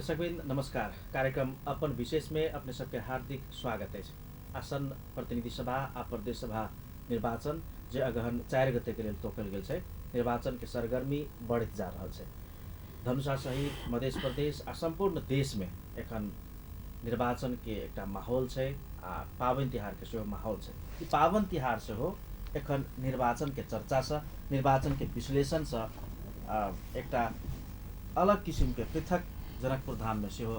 दर्शकवृन्द नमस्कार। कार्यक्रम अपन विशेष में अपने सबके हार्दिक स्वागत अछि। आसन्न प्रतिनिधि सभा आ प्रदेश सभा निर्वाचन जे अगहन 4 गते के लेल तोकल गेल छै, निर्वाचन के सरगर्मी बढ़ैत जा रहल छै। धनुषा सहित मध्य प्रदेश आ सम्पूर्ण देश में एखन निर्वाचन के एकटा माहौल छै आ पाबनि तिहार के सेहो माहौल छै। ई पाबनि तिहार सेहो एखन निर्वाचन के चर्चा से, निर्वाचन के विश्लेषण से एकटा अलग किसिम के पृथक जनकपुर धाम में सेहो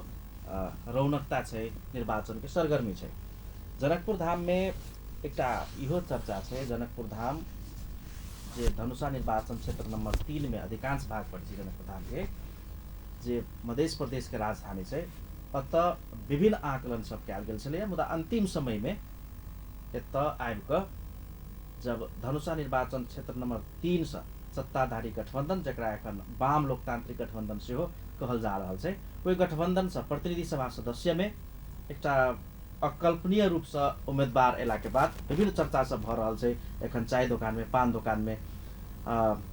रौनकता छै, निर्वाचन के सरगर्मी छै। जनकपुर धाम में एकटा इहो चर्चा छै, जनकपुर धाम जे धनुषा निर्वाचन क्षेत्र नंबर 3 में अधिकांश भाग पड़ै छै जनकपुर धाम के, जे मध्य प्रदेश के राजधानी छै, ओतऽ विभिन्न आकलन सब कयल गेल छलैए। मुदा अंतिम समय में एतऽ आबि कऽ जब धनुषा निर्वाचन क्षेत्र नंबर 3 से सत्ताधारी गठबंधन, जकरा एखन वाम लोकतांत्रिक गठबंधन सेहो कहल जा रहल छै, ओहि गठबंधन से प्रतिनिधि सभा सदस्य में एकटा अकल्पनीय रूप से उम्मीदवार अयला के बाद विभिन्न चर्चा सब भऽ रहल छै एखन चाय दोकान में, पान दोकान में।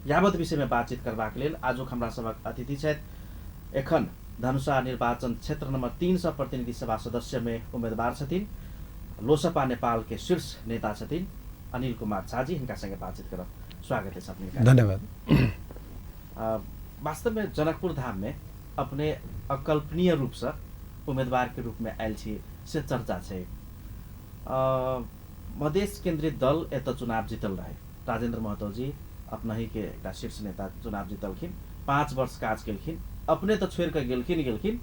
यावत विषय में बातचीत करबाक लेल आजुक हमरा सभक अतिथि छथि एखन धनुषा निर्वाचन क्षेत्र नंबर 3 से प्रतिनिधि सभा सदस्य में उम्मीदवार छथिन, लोसपा नेपाल के शीर्ष नेता छथिन अनिल कुमार झा जी। हिनका संगे बातचीत करब। स्वागत है अपने। धन्यवाद। वास्तव में जनकपुर धाम में अपने अकल्पनीय रूप से उम्मीदवार के रूप में आयल छी से चर्चा छै। मधेश केंद्रित दल एतऽ चुनाव जीतल रहे, राजेंद्र महतो जी अपनही के एकटा शीर्ष नेता चुनाव जीतलखिन, 5 वर्ष काज केलखिन, अपने तऽ छोड़ि कऽ गेलखिन,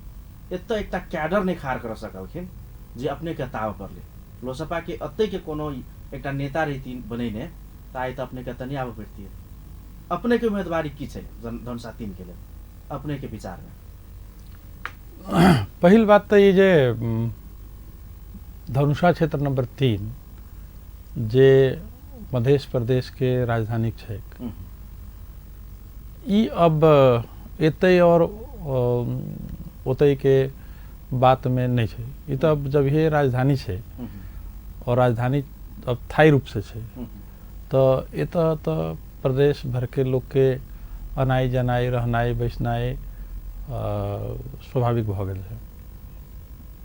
एतऽ एकटा कैडर नहि खाड़ कर सकलखिन जे अपने के ताव पड़लै। लोसपा के एतै के कोनो एकटा नेता रहिथिन बनेने तऽ आइ तऽ अपने के एतऽ नहि आबऽ पड़तियै। अपने के उम्मीदवारी की छै धनुषा 3 के लेल अपने के विचार में? पहिल बात तऽ ई जे धनुषा क्षेत्र नंबर 3 जे मध्य प्रदेश के राजधानी छै, ई अब एतै और ओतै के बात में नहीं छै। ई तऽ अब जब ये राजधानी छै और राजधानी अब स्थायी रूप से छै, तऽ एतऽ तऽ प्रदेश भर के लोग के अनाई जनाई रहनाई बैसनाई स्वाभाविक भऽ गेल छै।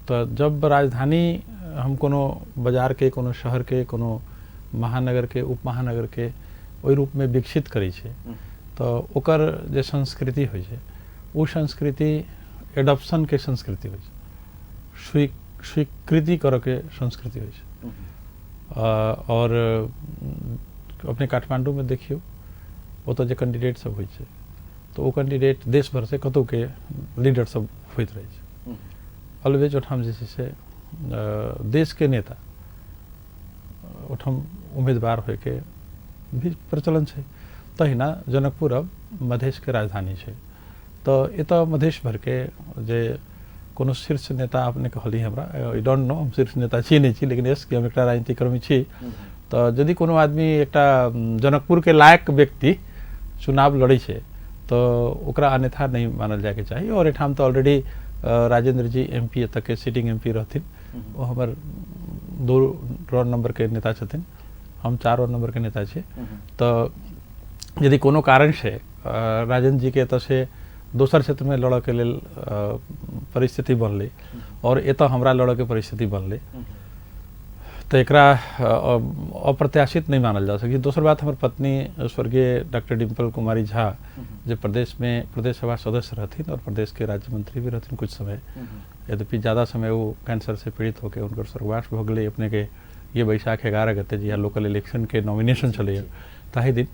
तऽ जब राजधानी हम कोनो बाजार के, कोनो शहर के, कोनो महानगर के, उप महानगर के ओहि रूप में विकसित करै छै तऽ ओकर जे संस्कृति होइ छै ओ संस्कृति एडॉप्शन के संस्कृति होइ छै, स्वीकृति करऽ के संस्कृति होइ छै। और अपने काठमांडू में देखियौ ओतऽ जे कैंडिडेट सब होइ छै तऽ ओ कैंडिडेट देश भर से कतौ के लीडर सब होइत रहै छै। ऑलवेज ओठाम जे छै से देश के नेता ओठाम उम्मीदवार होइके भी प्रचलन छै। तहिना जनकपुर अब मधेश के राजधानी छै, तऽ एतऽ मधेश भर के जे कोनो शीर्ष नेता अपने कहली हमरा, I don't know हम शीर्ष नेता छी नहि छी, लेकिन यस कि हम एकटा राजनीतिक कर्मी छी, तऽ यदि कोनो आदमी एकटा जनकपुर के लायक व्यक्ति चुनाव लड़ै छै तऽ ओकरा अन्यथा नहि मानल जायके चाही। और एहिठाम तऽ ऑलरेडी राजेंद्र जी एम पी एतऽ के सिटिंग एम पी रहथिन, ओ हमर 2 रोल नंबर के नेता छथिन, हम 4 रोल नंबर के नेता छी। तऽ यदि कोनो कारण से राजेंद्र जी के एतऽ से दोसर क्षेत्र में लड़ऽ के लेल परिस्थिति बनलै और एतऽ हमरा लड़ऽ के परिस्थिति बनलै, तऽ एकरा अप्रत्याशित नहि मानल जा सकै। दोसर बात, हमर पत्नी स्वर्गीय डॉक्टर डिम्पल कुमारी झा जे प्रदेश में प्रदेश सभा सदस्य रहथिन और प्रदेश के राज्य मंत्री भी रहथिन कुछ समय, यद्यपि ज़्यादा समय वो कैंसर से पीड़ित होके उनकर स्वर्गवास भऽ गेलै अपने के ये बैसाख 11 गते जहिया लोकल इलेक्शन के नॉमिनेशन छलैए ताहि दिन।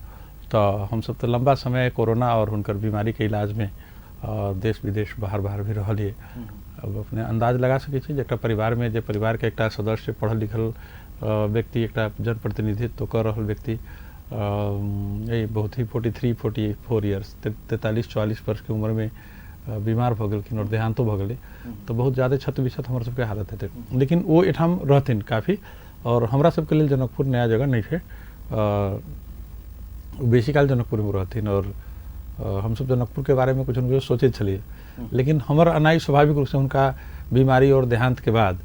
तऽ हमसब तऽ लम्बा समय कोरोना और हुनकर बीमारी के इलाज में देश विदेश बाहर बाहर भी रहलियै। अब अपने अंदाज लगा सकै छी जे एकटा परिवार में जे परिवार के एकटा सदस्य पढ़ल लिखल व्यक्ति, एकटा जनप्रतिनिधित्व कऽ रहल व्यक्ति बहुत ही 43 44 इयर्स 43-44 वर्ष के उम्र में बीमार भऽ गेलखिन और देहांतो भऽ गेलै, तऽ बहुत ज़्यादा क्षत विक्षत हमर सबके हालत हेतै। लेकिन ओ एहिठाम रहथिन काफी और हमरा सबके लेल जनकपुर नया जगह नहि छै, बेसी काल जनकपुरमे रहथिन और हमसब जनकपुर के बारे में कुछ न कुछ सोचैत छलियै। लेकिन हमर अनाइ स्वाभाविक रूपसँ हुनका बीमारी और देहांत के बाद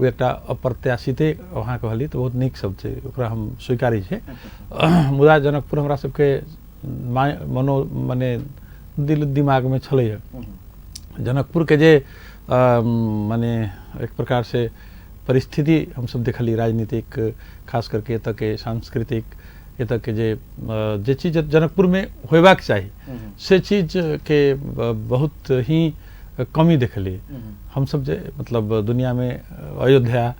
ओ एकटा अप्रत्याशिते अहाँ कहली तऽ बहुत नीक शब्द छै, ओकरा हम स्वीकारै छियै। मुदा जनकपुर हमरा सबके मनो मने दिल दिमागमे छलैए, जनकपुरके जे मने एक प्रकार से परिस्थिति हमसब देखलियै राजनीतिक, खास करके एतऽके सांस्कृतिक, एतऽके जे जे चीज जनकपुरमे होयबाक चाही से चीजके बहुत ही कमी देखलियै। हमसब जे मतलब दुनियामे अयोध्या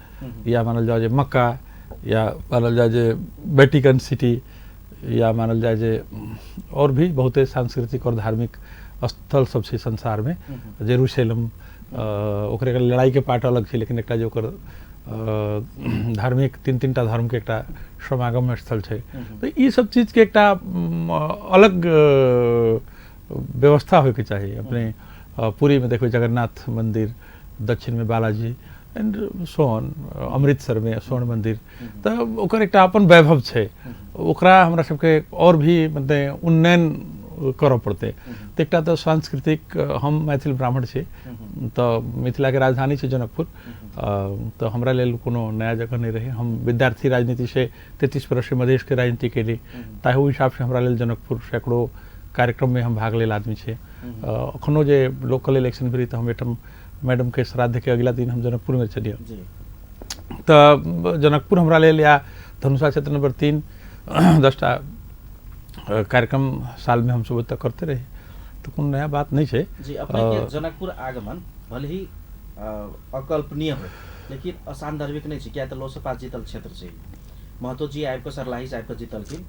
या मानल जाओ जे मक्का या मानल जाए जे वेटिकन सिटी या मानल जाए जे और भी बहुते सांस्कृतिक और धार्मिक स्थल सब छै संसारमे, जेरूशलेम ओकरे लड़ाइके पार्ट अलग छै, लेकिन एकटा जे ओकर धार्मिक तीन तीन टा धर्मके एकटा समागम स्थल छै, तऽ ई सब चीजके एकटा अलग व्यवस्था होइके चाही। अपने पुरीमे देखबै जगन्नाथ मन्दिर, दक्षिणमे बालाजी एंड सो ऑन, अमृतसरमे स्वर्ण मन्दिर, तऽ ओकर एकटा अपन वैभव छै, ओकरा हमरा सबके और भी मतलब उन्नयन करऽ पड़तै। तऽ एकटा तऽ सांस्कृतिक, हम मैथिल ब्राह्मण छी तऽ मिथिलाके राजधानी छै जनकपुर, तऽ हमरा लेल कोनो नया जगह नहि रहै। हम विद्यार्थी राजनीति से 33 वर्ष मधेशके राजनीति केली, ताहि हिसाबसँ हमरा लेल जनकपुर सैकड़ों कार्यक्रममे हम भाग लेल आदमी छै। अखनो जे लोकल इलेक्शन भेलै तऽ हम एहिठाम मैडमके श्राद्धके अगिला दिन हम जनकपुरमे छलियै, तऽ जनकपुर हमरा लेल या धनुषा क्षेत्र नंबर 3 10टा कार्यक्रम सालमे हमसब ओतऽ करते रही, तऽ कोनो नया बात नहि छै। जी, अपने के जनकपुर आगमन भले ही अकल्पनीय हो लेकिन असान्दर्भिक नहि छै, किया तऽ लोसपा जीतल क्षेत्र छै। महतो जी आबि कऽ सरलाही से आबि कऽ जीतलखिन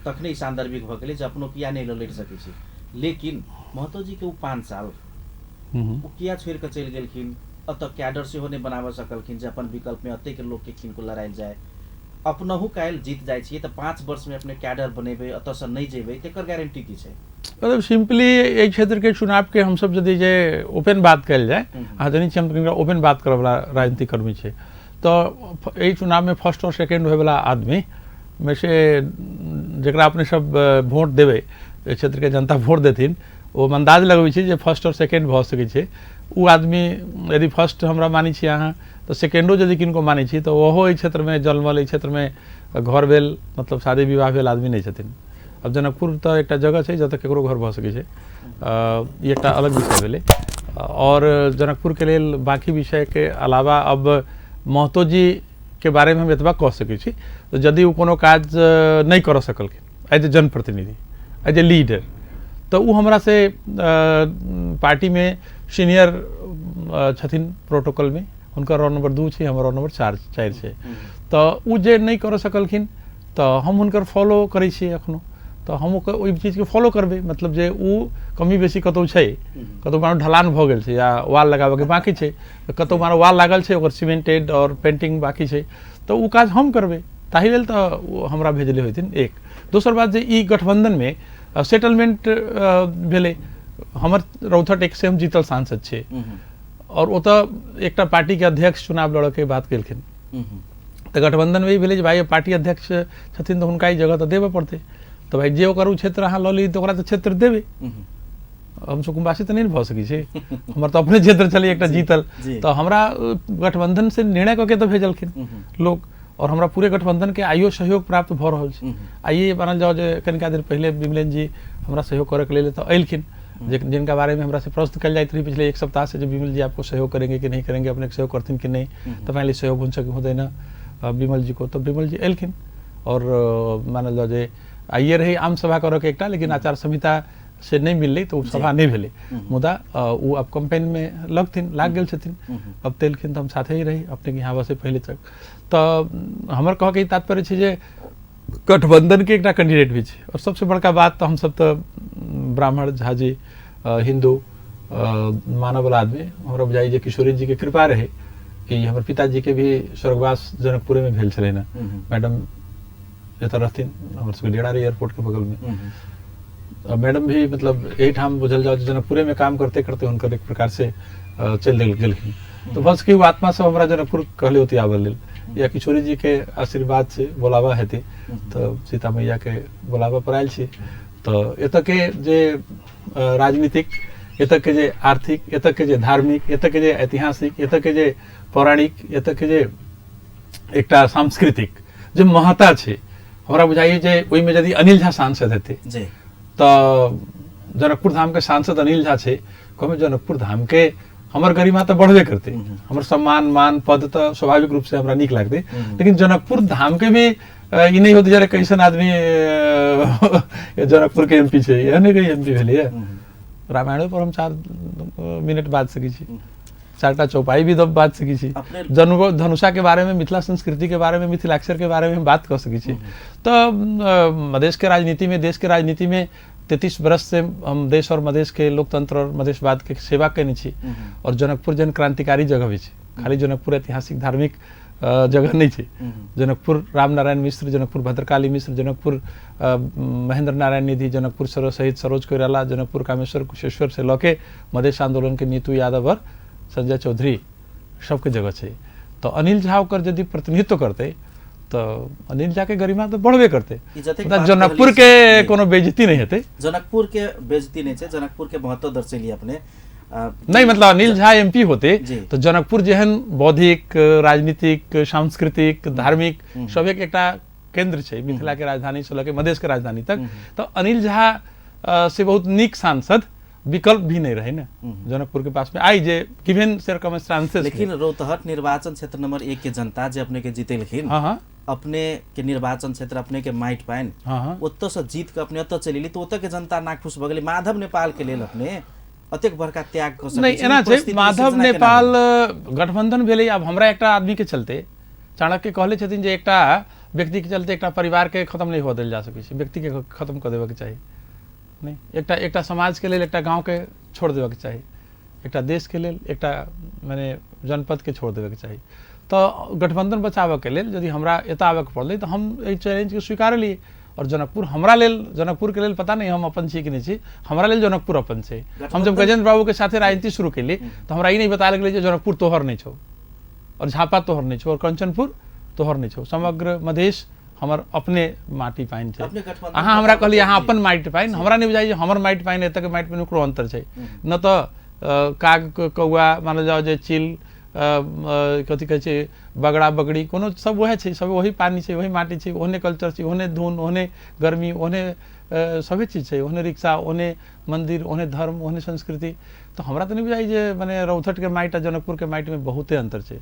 तखने ई सान्दर्भिक भऽ गेलै जे अपनो किया नहि लड़ि सकै छी, लेकिन महतो जी के ओ 5 साल ओ किया छोड़ि कऽ चलि गेलखिन, एतऽ कैडर सेहो नहि बनाबऽ सकलखिन जे अपन विकल्पमे एतेक लोकके किनको लड़ायल जाय। अपनहु काल्हि जीत जाइ छियै तऽ 5 वर्षमे अपने कैडर बनेबै, एतऽसँ नहि जेबै, तकर गारंटी की छै? मतलब सिम्पली एहि क्षेत्रके चुनावके हमसब यदि जे ओपन बात कयल जाय, अहाँ जनै छियै हम कनिका ओपन बात करऽवला राजनीतिक कर्मी छै, तऽ एहि चुनावमे फर्स्ट और सेकेंड होयवला आदमीमे से जकरा अपने सब वोट देबै, एहि क्षेत्रके जनता वोट देथिन, ओ हम अन्दाज लगबै छी जे फर्स्ट और सेकेंड भऽ सकै छै। ओ आदमी यदि फर्स्ट हमरा मानै छी अहाँ, तऽ सेकेंडो यदि किनको मानै छी तऽ ओहो एहि क्षेत्रमे जन्मल, एहि क्षेत्रमे घर भेल, मतलब शादी विवाह भेल आदमी नहि छथिन। आब जनकपुर तऽ एकटा जगह छै जतऽ ककरो घर भऽ सकै छै, ई एकटा अलग विषय भेलै। आओर जनकपुरके लेल बाँकी विषयके अलावा अब महतो जीके बारेमे हम एतबा कह सकै छी, यदि ओ कोनो काज नहि करऽ सकलखिन एज ए जनप्रतिनिधि, एज ए लीडर, तऽ ओ हमरा से पार्टीमे सीनियर छथिन प्रोटोकॉलमे, हुनकर रोल नंबर 2 छै, हमर रोल नंबर 4 छै, तऽ ओ जे नहि करऽ सकलखिन तऽ हम हुनकर फॉलो करै छियै एखनो, तऽ हम ओकर ओहि चीजके फॉलो करबै। मतलब जे ओ कमी बेसी कतहु छै, कतहु मानो ढलान भऽ गेल छै या वाल लगाबऽके बाँकी छै, तऽ कतहु मानो वाल लागल छै, ओकर सीमेंटेड आओर पेंटिंग बाँकी छै, तऽ ओ काज हम करबै, ताहि लेल तऽ ओ हमरा भेजले होथिन। एक दोसर बात जे ई गठबंधनमे सेटलमेंट भेलै, हमर रौथट 1 से हम जीतल सांसद छै और ओतऽ एकटा पार्टीके अध्यक्ष चुनाव लड़ऽके बात केलखिन, तऽ गठबंधनमे ई भेलै जे भाइ पार्टी अध्यक्ष छथिन तऽ हुनका ई जगह तऽ देबऽ पड़तै, तऽ भाइ जे ओकर ओ क्षेत्र अहाँ लऽ ली तऽ ओकरा तऽ क्षेत्र देबै, हम सुकुम्बासी तऽ नहि ने भऽ सकै छी, हमर तऽ अपने क्षेत्र छलै एकटा जीतल, तऽ हमरा गठबंधन से निर्णय कऽ के तऽ भेजलखिन लोक, और हमरा पूरे गठबंधन के आइयो सहयोग प्राप्त भऽ रहल छै। आइए मानल जाओ जे कनिका देर पहिले विमलेन जी हमरा सहयोग करैके लेल तऽ एलखिन, जिनका बारे में हमरा से प्रश्न कयल जाइत रही पिछले 1 सप्ताह से, जे विमल जी आपको सहयोग करेंगे कि नहीं करेंगे, अपने सहयोग करथिन कि नहीं, तपाईँले सहयोग हुन्छ कि हुँदैन विमल जी को, तऽ विमल जी एलखिन। और मानल जाओ जे आइए रही आम सभा करऽके एकटा, लेकिन आचार संहिता से नहि मिललै तऽ ओ सभा नहि भेलै, मुदा ओ आब कैंपेनमे लगथिन, लागि गेल छथिन, अब तऽ एलखिन तऽ हम साथे ही रही अपनेके यहाँ बसे पहिले तक। तऽ हमर कहऽके ई तात्पर्य छै जे गठबंधनके एकटा कैंडिडेट भी छै, और सबसे बड़का बात तऽ हमसब तऽ ब्राह्मण झाजी हिन्दू मानवला आदमी, हमरा बुझाइ जे किशोरी जीके कृपा रहै कि हमर पिताजीके भी स्वर्गवास जनकपुरेमे भेल छलै ने, मैडम जतऽ रहथिन हमर सबके डेरा रहै एयरपोर्टके बगलमे, मैडम भी मतलब एहिठाम बुझल जाओ जनकपुरेमे काम करते करते हुनकर एक प्रकार से चलि गेलखिन, तऽ बस कि ओ आत्मा सब हमरा जनकपुर कहले होती आबऽ लेल, या किशोरी जी के आशीर्वाद से बोलावा हेतै तऽ सीता मैया के बोलावा पर आयल छी। तऽ एतऽ के जे राजनीतिक, एतऽ के जे आर्थिक, एतऽ के जे धार्मिक, एतऽ के जे ऐतिहासिक, एतऽ के जे पौराणिक, एतऽ के जे एकटा सांस्कृतिक जे महत्ता छै, हमरा बुझाइए जे ओहिमे यदि अनिल झा सांसद हेतै तऽ जनकपुर धामके सांसद अनिल झा छै, कहबै जनकपुर धाम के हमर गरिमा तऽ बढ़बे करतै, हमर सम्मान मान पद तऽ स्वाभाविक रूप से हमरा नीक लागतै, लेकिन जनकपुर धाम के भी ई नहि होतै जे कैसन आदमी जनकपुर के एमपी छै, एहन नहि एमपी भेलैए। रामायणो पर हम 4 मिनट बाजि सकै छी, 4टा चौपाई भी बाजि सकै छी, धनुषा के बारे में, मिथिला संस्कृति के बारे में, मिथिलाक्षर के बारे में हम बात कऽ सकै छी। तऽ मधेश के राजनीति में, देश के राजनीति में 33 बरस से हम देश और मधेश के लोकतंत्र और मधेशवाद के सेवा केने छी। और जनकपुर जन क्रांतिकारी जगह भी छै, खाली जनकपुर ऐतिहासिक धार्मिक जगह नहीं छै। जनकपुर रामनारायण मिश्र, जनकपुर भद्रकाली मिश्र, जनकपुर महेंद्र नारायण निधि, जनकपुर शहीद सरोज कोइराला, जनकपुर कामेश्वर कुशेश्वर से लऽ के मधेश आंदोलन के नीतू यादव और संजय चौधरी सबके जगह छै। तो अनिल झा ओकर यदि प्रतिनिधित्व करते तो अनिल झा के गरिमा तो बढ़बे करते, जनकपुर के कोनो बेइज्जती नहीं हेतै। जनकपुर के बेइज्जती नहीं छै, जनकपुर के महत्व दर्शेली अपने। नहीं मतलब अनिल झा एमपी होते तो जनकपुर जेहन बौद्धिक, राजनीतिक, सांस्कृतिक, धार्मिक सब एकटा केंद्र छै मिथिला के राजधानी से लके मधेश के राजधानी तक, तो अनिल झा से बहुत नीक सांसद विकल्प भी नहीं रहे ना जनकपुर के पास में आई जे गिवन सर्कमस्टांसेस। लेकिन रौतहट निर्वाचन क्षेत्र नंबर 1 के जनता जे अपने के जीतेलखिन, अपने के निर्वाचन क्षेत्र अपने के माटि पानि, ओतऽ से जीत के अपने ओतऽ चलि एली तऽ ओतऽ के जनता नाखुश भऽ गेलै। माधव नेपाल के लेल अपने अतेक बड़का त्याग कऽ सकै नहीं, एना छै माधव नेपाल गठबंधन भेलै। आब हमरा एकटा आदमी के चलते चाणक्य कहले छथिन जे एकटा व्यक्ति के चलते एकटा परिवार के खत्म नहीं हुआ देल जा सकै छै, व्यक्ति के खत्म कऽ देबऽ के चाही नहीं, एकटा एकटा समाज के लेल एकटा गाँव के छोड़ देबऽ के चाही, एकटा देश के लेल एकटा माने जनपद के छोड़ देबऽ के चाही। तऽ गठबंधन बचाबऽ के लेल यदि हमरा एतऽ आबऽ के पड़लै तऽ हम एहि चैलेंज के स्वीकारलियै। और जनकपुर हमरा लेल, जनकपुर के लेल पता नहीं हम अपन छी कि नहीं छी, हमरा लेल जनकपुर अपन छै। हम जब गजेंद्र बाबू के साथे राजनीति शुरू केली तऽ हमरा ई नहीं बतायल गेलै जे जनकपुर तोहर नहीं छौ और झापा तोहर नहीं छौ और कंचनपुर तोहर नहीं छौ, समग्र मधेश हमर अपने माटि पानि छै। अहाँ हमरा कहलियै अहाँ अपन माटि पानि, हमरा नहि बुझाइ जे हमर माटि पानि एतऽके माटि पानि ओकरो अन्तर छै न। तऽ काग कौआ मानल जाओ जे चील कथी कहै छै बगड़ा बगड़ी कोनो सब वएह छै, सब वही पानि छै, वही माटि छै, ओहने कल्चर छै, ओहने धुन, ओहने गर्मी, ओहने सभे चीज छै, ओहने रिक्शा, ओहने मंदिर, ओहने धर्म, ओहने संस्कृति। तऽ हमरा तऽ नहि बुझाइ जे माने रौतहटके माटि आ जनकपुरके माटिमे बहुते अन्तर छै।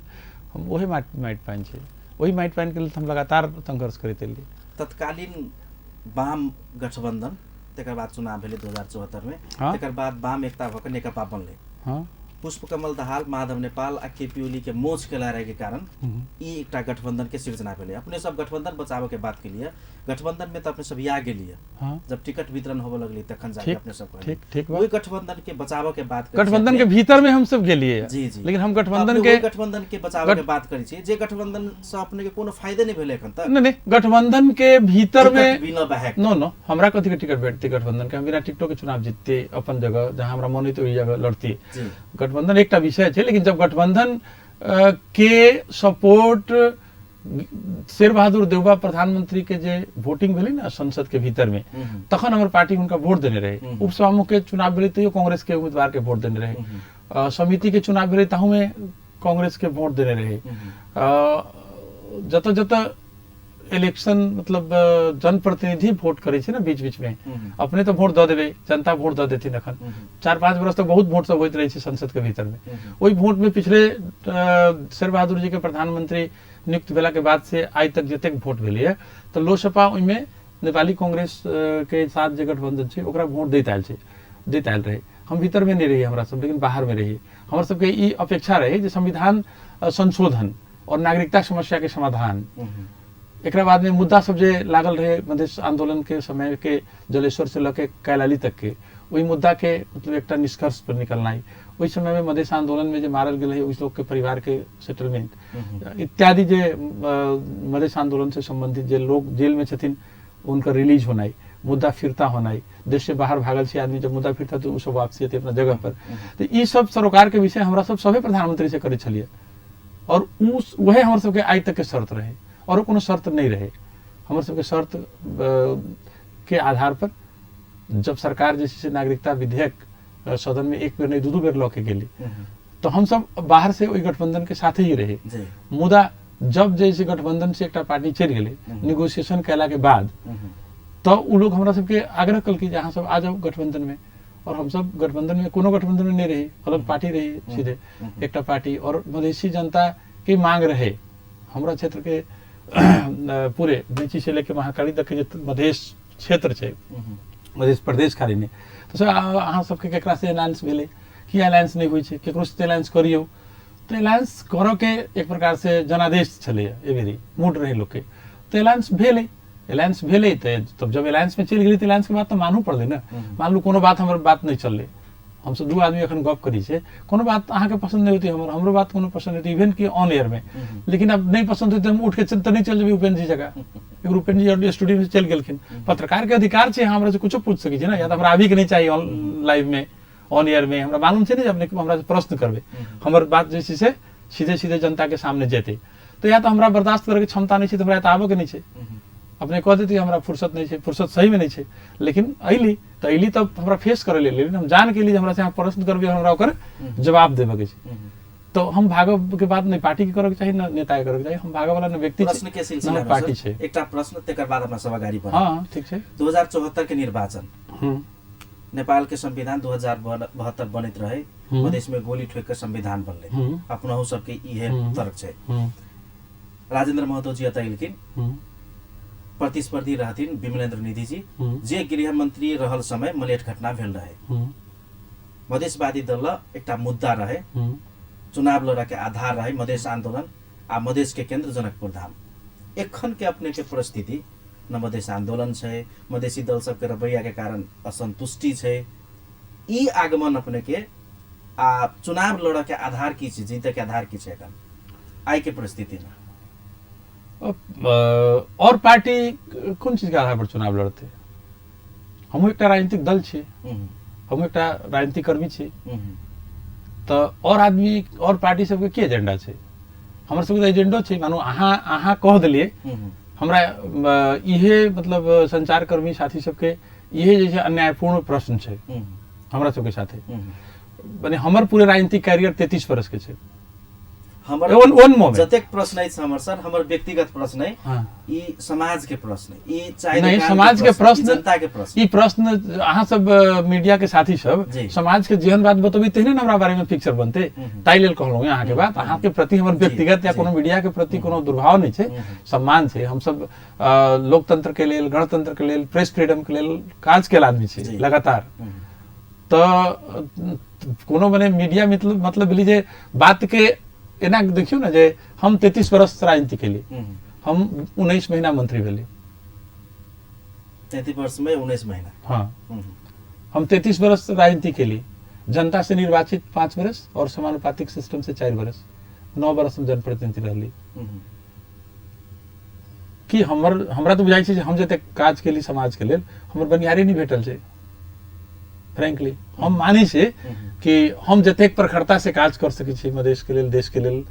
हम ओही माटि पानि छै, ओही माटि पानिके लेल हम लगातार संघर्ष करैत एलियै। तत्कालीन वाम गठबंधन, तकर बाद चुनाव भेलै 2074 में, तकर बाद वाम एकता भऽ कऽ नेकपा बनलै। पुष्पकमल दाहाल, माधव नेपाल आ केपी ओली के मोछ के लड़ाई के कारण ई एकटा गठबंधन के सृजना भेलै। अपने सब गठबंधन बचाबऽ के बात केलियै, गठबंधन में तऽ अपने सब या गेलियै, जब टिकट वितरण होबऽ लगलै तखन जाके अपने सब ठीक ठीक ओहि गठबंधन के बचाबऽ के बात, गठबंधन के भीतर में हम सब गेलियै। जी जी, लेकिन हम गठबंधन के गठबंधन के बचाबऽ के बात करै छी, जे गठबंधन से अपने के कोनो फायदे नहीं भेलै एखन तक। नहीं नहीं, गठबंधन के भीतर में बिना बहक नो नो, हमरा कथी के टिकट भेटतै गठबंधन के? हम बिना टिकटो के चुनाव जीतते अपन जगह जहाँ हमरा मन होइते ओहि जगह लड़ती। गठबंधन एकटा विषय छै, लेकिन जब गठबंधन के सपोर्ट शेर बहादुर देउबा प्रधानमंत्री के जे वोटिंग भेलै ने संसद के भीतर में, तखन हमर पार्टी हुनका वोट देने रहे। उपसभामुख के चुनाव भेलै तैयो कांग्रेस के उम्मीदवार के वोट देने रहे, समिति के चुनाव भेलै ताहू में कांग्रेस के वोट देने रहे। जतऽ जतऽ इलेक्शन मतलब जनप्रतिनिधि वोट करै छै ने बीच बीच में, अपने तऽ वोट दऽ देबै, जनता वोट दऽ देथिन। एखन 4-5 बरस तक बहुत वोट सब होइत रहै छै संसद के भीतर में। ओहि वोट में पिछले शेर बहादुर जी के प्रधानमंत्री नियुक्त भेला के बाद से आइ तक जतेक वोट भेलैए तऽ लोसपा ओहिमे नेपाली कांग्रेस के साथ जे गठबंधन छै ओकरा वोट दैत आयल छै, दैत आयल रहै। हम भीतर में नहीं रहिए हमरा सब, लेकिन बाहर में रहिए। हमर सबके ई अपेक्षा रहे जे संविधान संशोधन और नागरिकता समस्या के समाधान, एकरा बाद में मुद्दा सब जे लागल रहे मधेश आंदोलन के समय के जलेश्वर से लके कैलाली तक के, ओहि मुद्दा के मतलब एकटा निष्कर्ष पर निकलनाइ, ओहि समय में मधेश आंदोलन में जे मारल गेल है ओहि लोग के परिवार के सेटलमेंट इत्यादि, जे मधेश आंदोलन से संबंधित जे लोग जेल में छथिन उनका रिलीज होनाइ, मुद्दा फिरता होनाइ, देश से बाहर भागल छै आदमी जब मुद्दा फिरता तो सब वापसी हेतै अपना जगह पर। तो ई सब सरोकार के विषय हमरा सब सभे प्रधानमंत्री से करै छलियै और वह हमर सबके आइ तक के शर्त रहे और कोनो शर्त नहीं रहे। हमर सबके शर्त के आधार पर जब सरकार जे छै से नागरिकता विधेयक सदन में एक बेर नहीं दू बेर लऽ के गेली तो हम सब बाहर से ओहि गठबंधन के साथे ही रहे। मुदा जब जे छै गठबंधन से एकटा पार्टी चलि गेलै निगोसिएशन कयला के बाद, तऽ ओ लोग हमरा सबके आग्रह कलकै जे अहाँ सब आ जाउ गठबंधन में। और हमसब गठबंधन में, कोनो गठबंधन में नहीं रही, अलग पार्टी रही, सीधे एकटा पार्टी। और मधेसी जनता के मांग रहे हमरा क्षेत्र के पूरे मेची से लेके महाकाली तक के जे मधेश क्षेत्र छै, मधेश प्रदेश खाली नहि, तऽ सर अहाँ सबके केकरा से अलायंस भेलै, की अलायंस नहि होइ छै, केकरो से अलायंस करियौ, तऽ अलायंस करऽ के एक प्रकार से जनादेश छलैए, एहि बेरी मूड रहै लोकके, तऽ अलायंस भेलै। अलायंस भेलै तऽ तब जब अलायंस में चलि गेली तऽ अलायंस के बात तऽ मानू पड़लै ने। मानलू कोनो बात हमर बात नहि चललै, हमसब दू आदमी एखन गप करै छियै, कोनो बात अहाँके पसन्द नहि होतै हमर, हमरो बात कोनो पसन्द होतै, इवेन कि ऑन एयर में, लेकिन अब नहि पसन्द होतै हम उठ के तऽ नहि चलि जेबै उपेन्द्र जी जगह। एगो उपेन्द्र जी और स्टूडियो में चलि गेलखिन, पत्रकार के अधिकार छै हमरा से कुछो पूछ सकै छै ने, या तऽ हमरा अभी के नहि चाही ऑन लाइव में ऑन एयर में, हमरा मालूम छै ने जे अपने हमरा से प्रश्न करबै, हमर बात जे छै से सीधे सीधे जनता के सामने जेतै, तऽ या तऽ हमरा बर्दाश्त करैके क्षमता नहि छै तऽ हमरा एतऽ आबऽके नहि छै, अपने कह देती हमरा फुर्सत नहि छै, फुर्सत सहीमे नहि छै, लेकिन अयली तऽ अयली तऽ हमरा फेस करै लेल, लेकिन हम जान के अयली जे हमरा से अहाँ प्रश्न करबै हमरा ओकर जवाब देबऽके छै, तऽ हम भागब के बात नहि पार्टी के करऽके चाही न नेता के करऽके चाही, हम भागऽ वाला न व्यक्ति प्रश्न के छी न सिलसिला हमर में पार्टी सर, छै। एकटा प्रश्न तकर बाद अपना सब अगाडि बढ़ब। हँ ठीक छै। 2074 के निर्वाचन, नेपाल के संविधान 2072 बनैत रहे, मधेश में गोली ठोकि के संविधान बनलै, अपनहु सबके इहे तर्क छै। राजेंद्र महतो जी एतऽ एलखिन, प्रतिस्पर्धी रहथिन विमलेन्द्र निधि जी, जे गृह मंत्री रहल समय मलेठ घटना भेल रहे, मधेशवादी दल ल एकटा मुद्दा रहे, चुनाव लड़ऽ के आधार रहे मधेश आंदोलन आ मधेश के केंद्र जनकपुर धाम। एखन के अपने के परिस्थिति न मधेश आंदोलन छै, मधेशी दल सबके रवैया के कारण असंतुष्टि छै, ई आगमन अपने के आ चुनाव लड़ऽ के आधार की छै, जीतऽ के आधार की छै एखन आइ के परिस्थिति में? और पार्टी कोन चीज के आधार पर चुनाव लड़ते? हमहूँ एकटा राजनीतिक दल छी, हमहूँ एकटा राजनीतिक कर्मी छी, तऽ और आदमी और पार्टी सबके की एजेंडा छै? हमर सबके तऽ एजेंडो छै, मानू अहाँ अहाँ कह देलियै हमरा इहे मतलब संचारकर्मी साथी सबके इहे जे छै अन्यायपूर्ण प्रश्न छै हमरा सबके साथे, माने हमर पूरे राजनीतिक कैरियर 33 बरस के छै। हमर वन मोमेंट जतेक प्रश्न अछि हमर सर, हमर व्यक्तिगत प्रश्न अछि, ई समाज के प्रश्न, ई चाय नहीं, दुकान समाज के प्रश्न, ई जनता के प्रश्न, ई प्रश्न अहाँ सब मीडिया के साथी सब समाज के जेहन बात बतबी तेहने ने हमरा बारे में पिक्चर बनते, ताहि लेल कहलहुँ अहाँ के बात। अहाँ के प्रति हमर व्यक्तिगत या कोनो मीडिया के प्रति कोनो दुर्भाव नहीं छै, सम्मान छै। हम सब लोकतंत्र के लेल, गणतंत्र के लेल, प्रेस फ्रीडम के लेल काज कयल आदमी छी लगातार, तऽ कोनो मने मीडिया मतलब भेलै जे बात के एना देखियौ ने जे हम 33 बरस राजनीति केली, हम 19 महीना मंत्री भेली। 33 वर्ष में 19 महीना? हाँ, हम 33 बरस राजनीति केली, जनता से निर्वाचित 5 बरस और समानुपातिक सिस्टम से 4 बरस, 9 बरस हम जनप्रतिनिधि रहली। कि हमर हमरा तऽ बुझाइ छै जे हम जतेक काज केली समाज के लेल हमर बनिहारी नहि भेटल छै। फ्रेंकली हम मानै छियै कि हम जतेक प्रखरता से काज कर सकै छी मधेश के लेल, देश के लेल,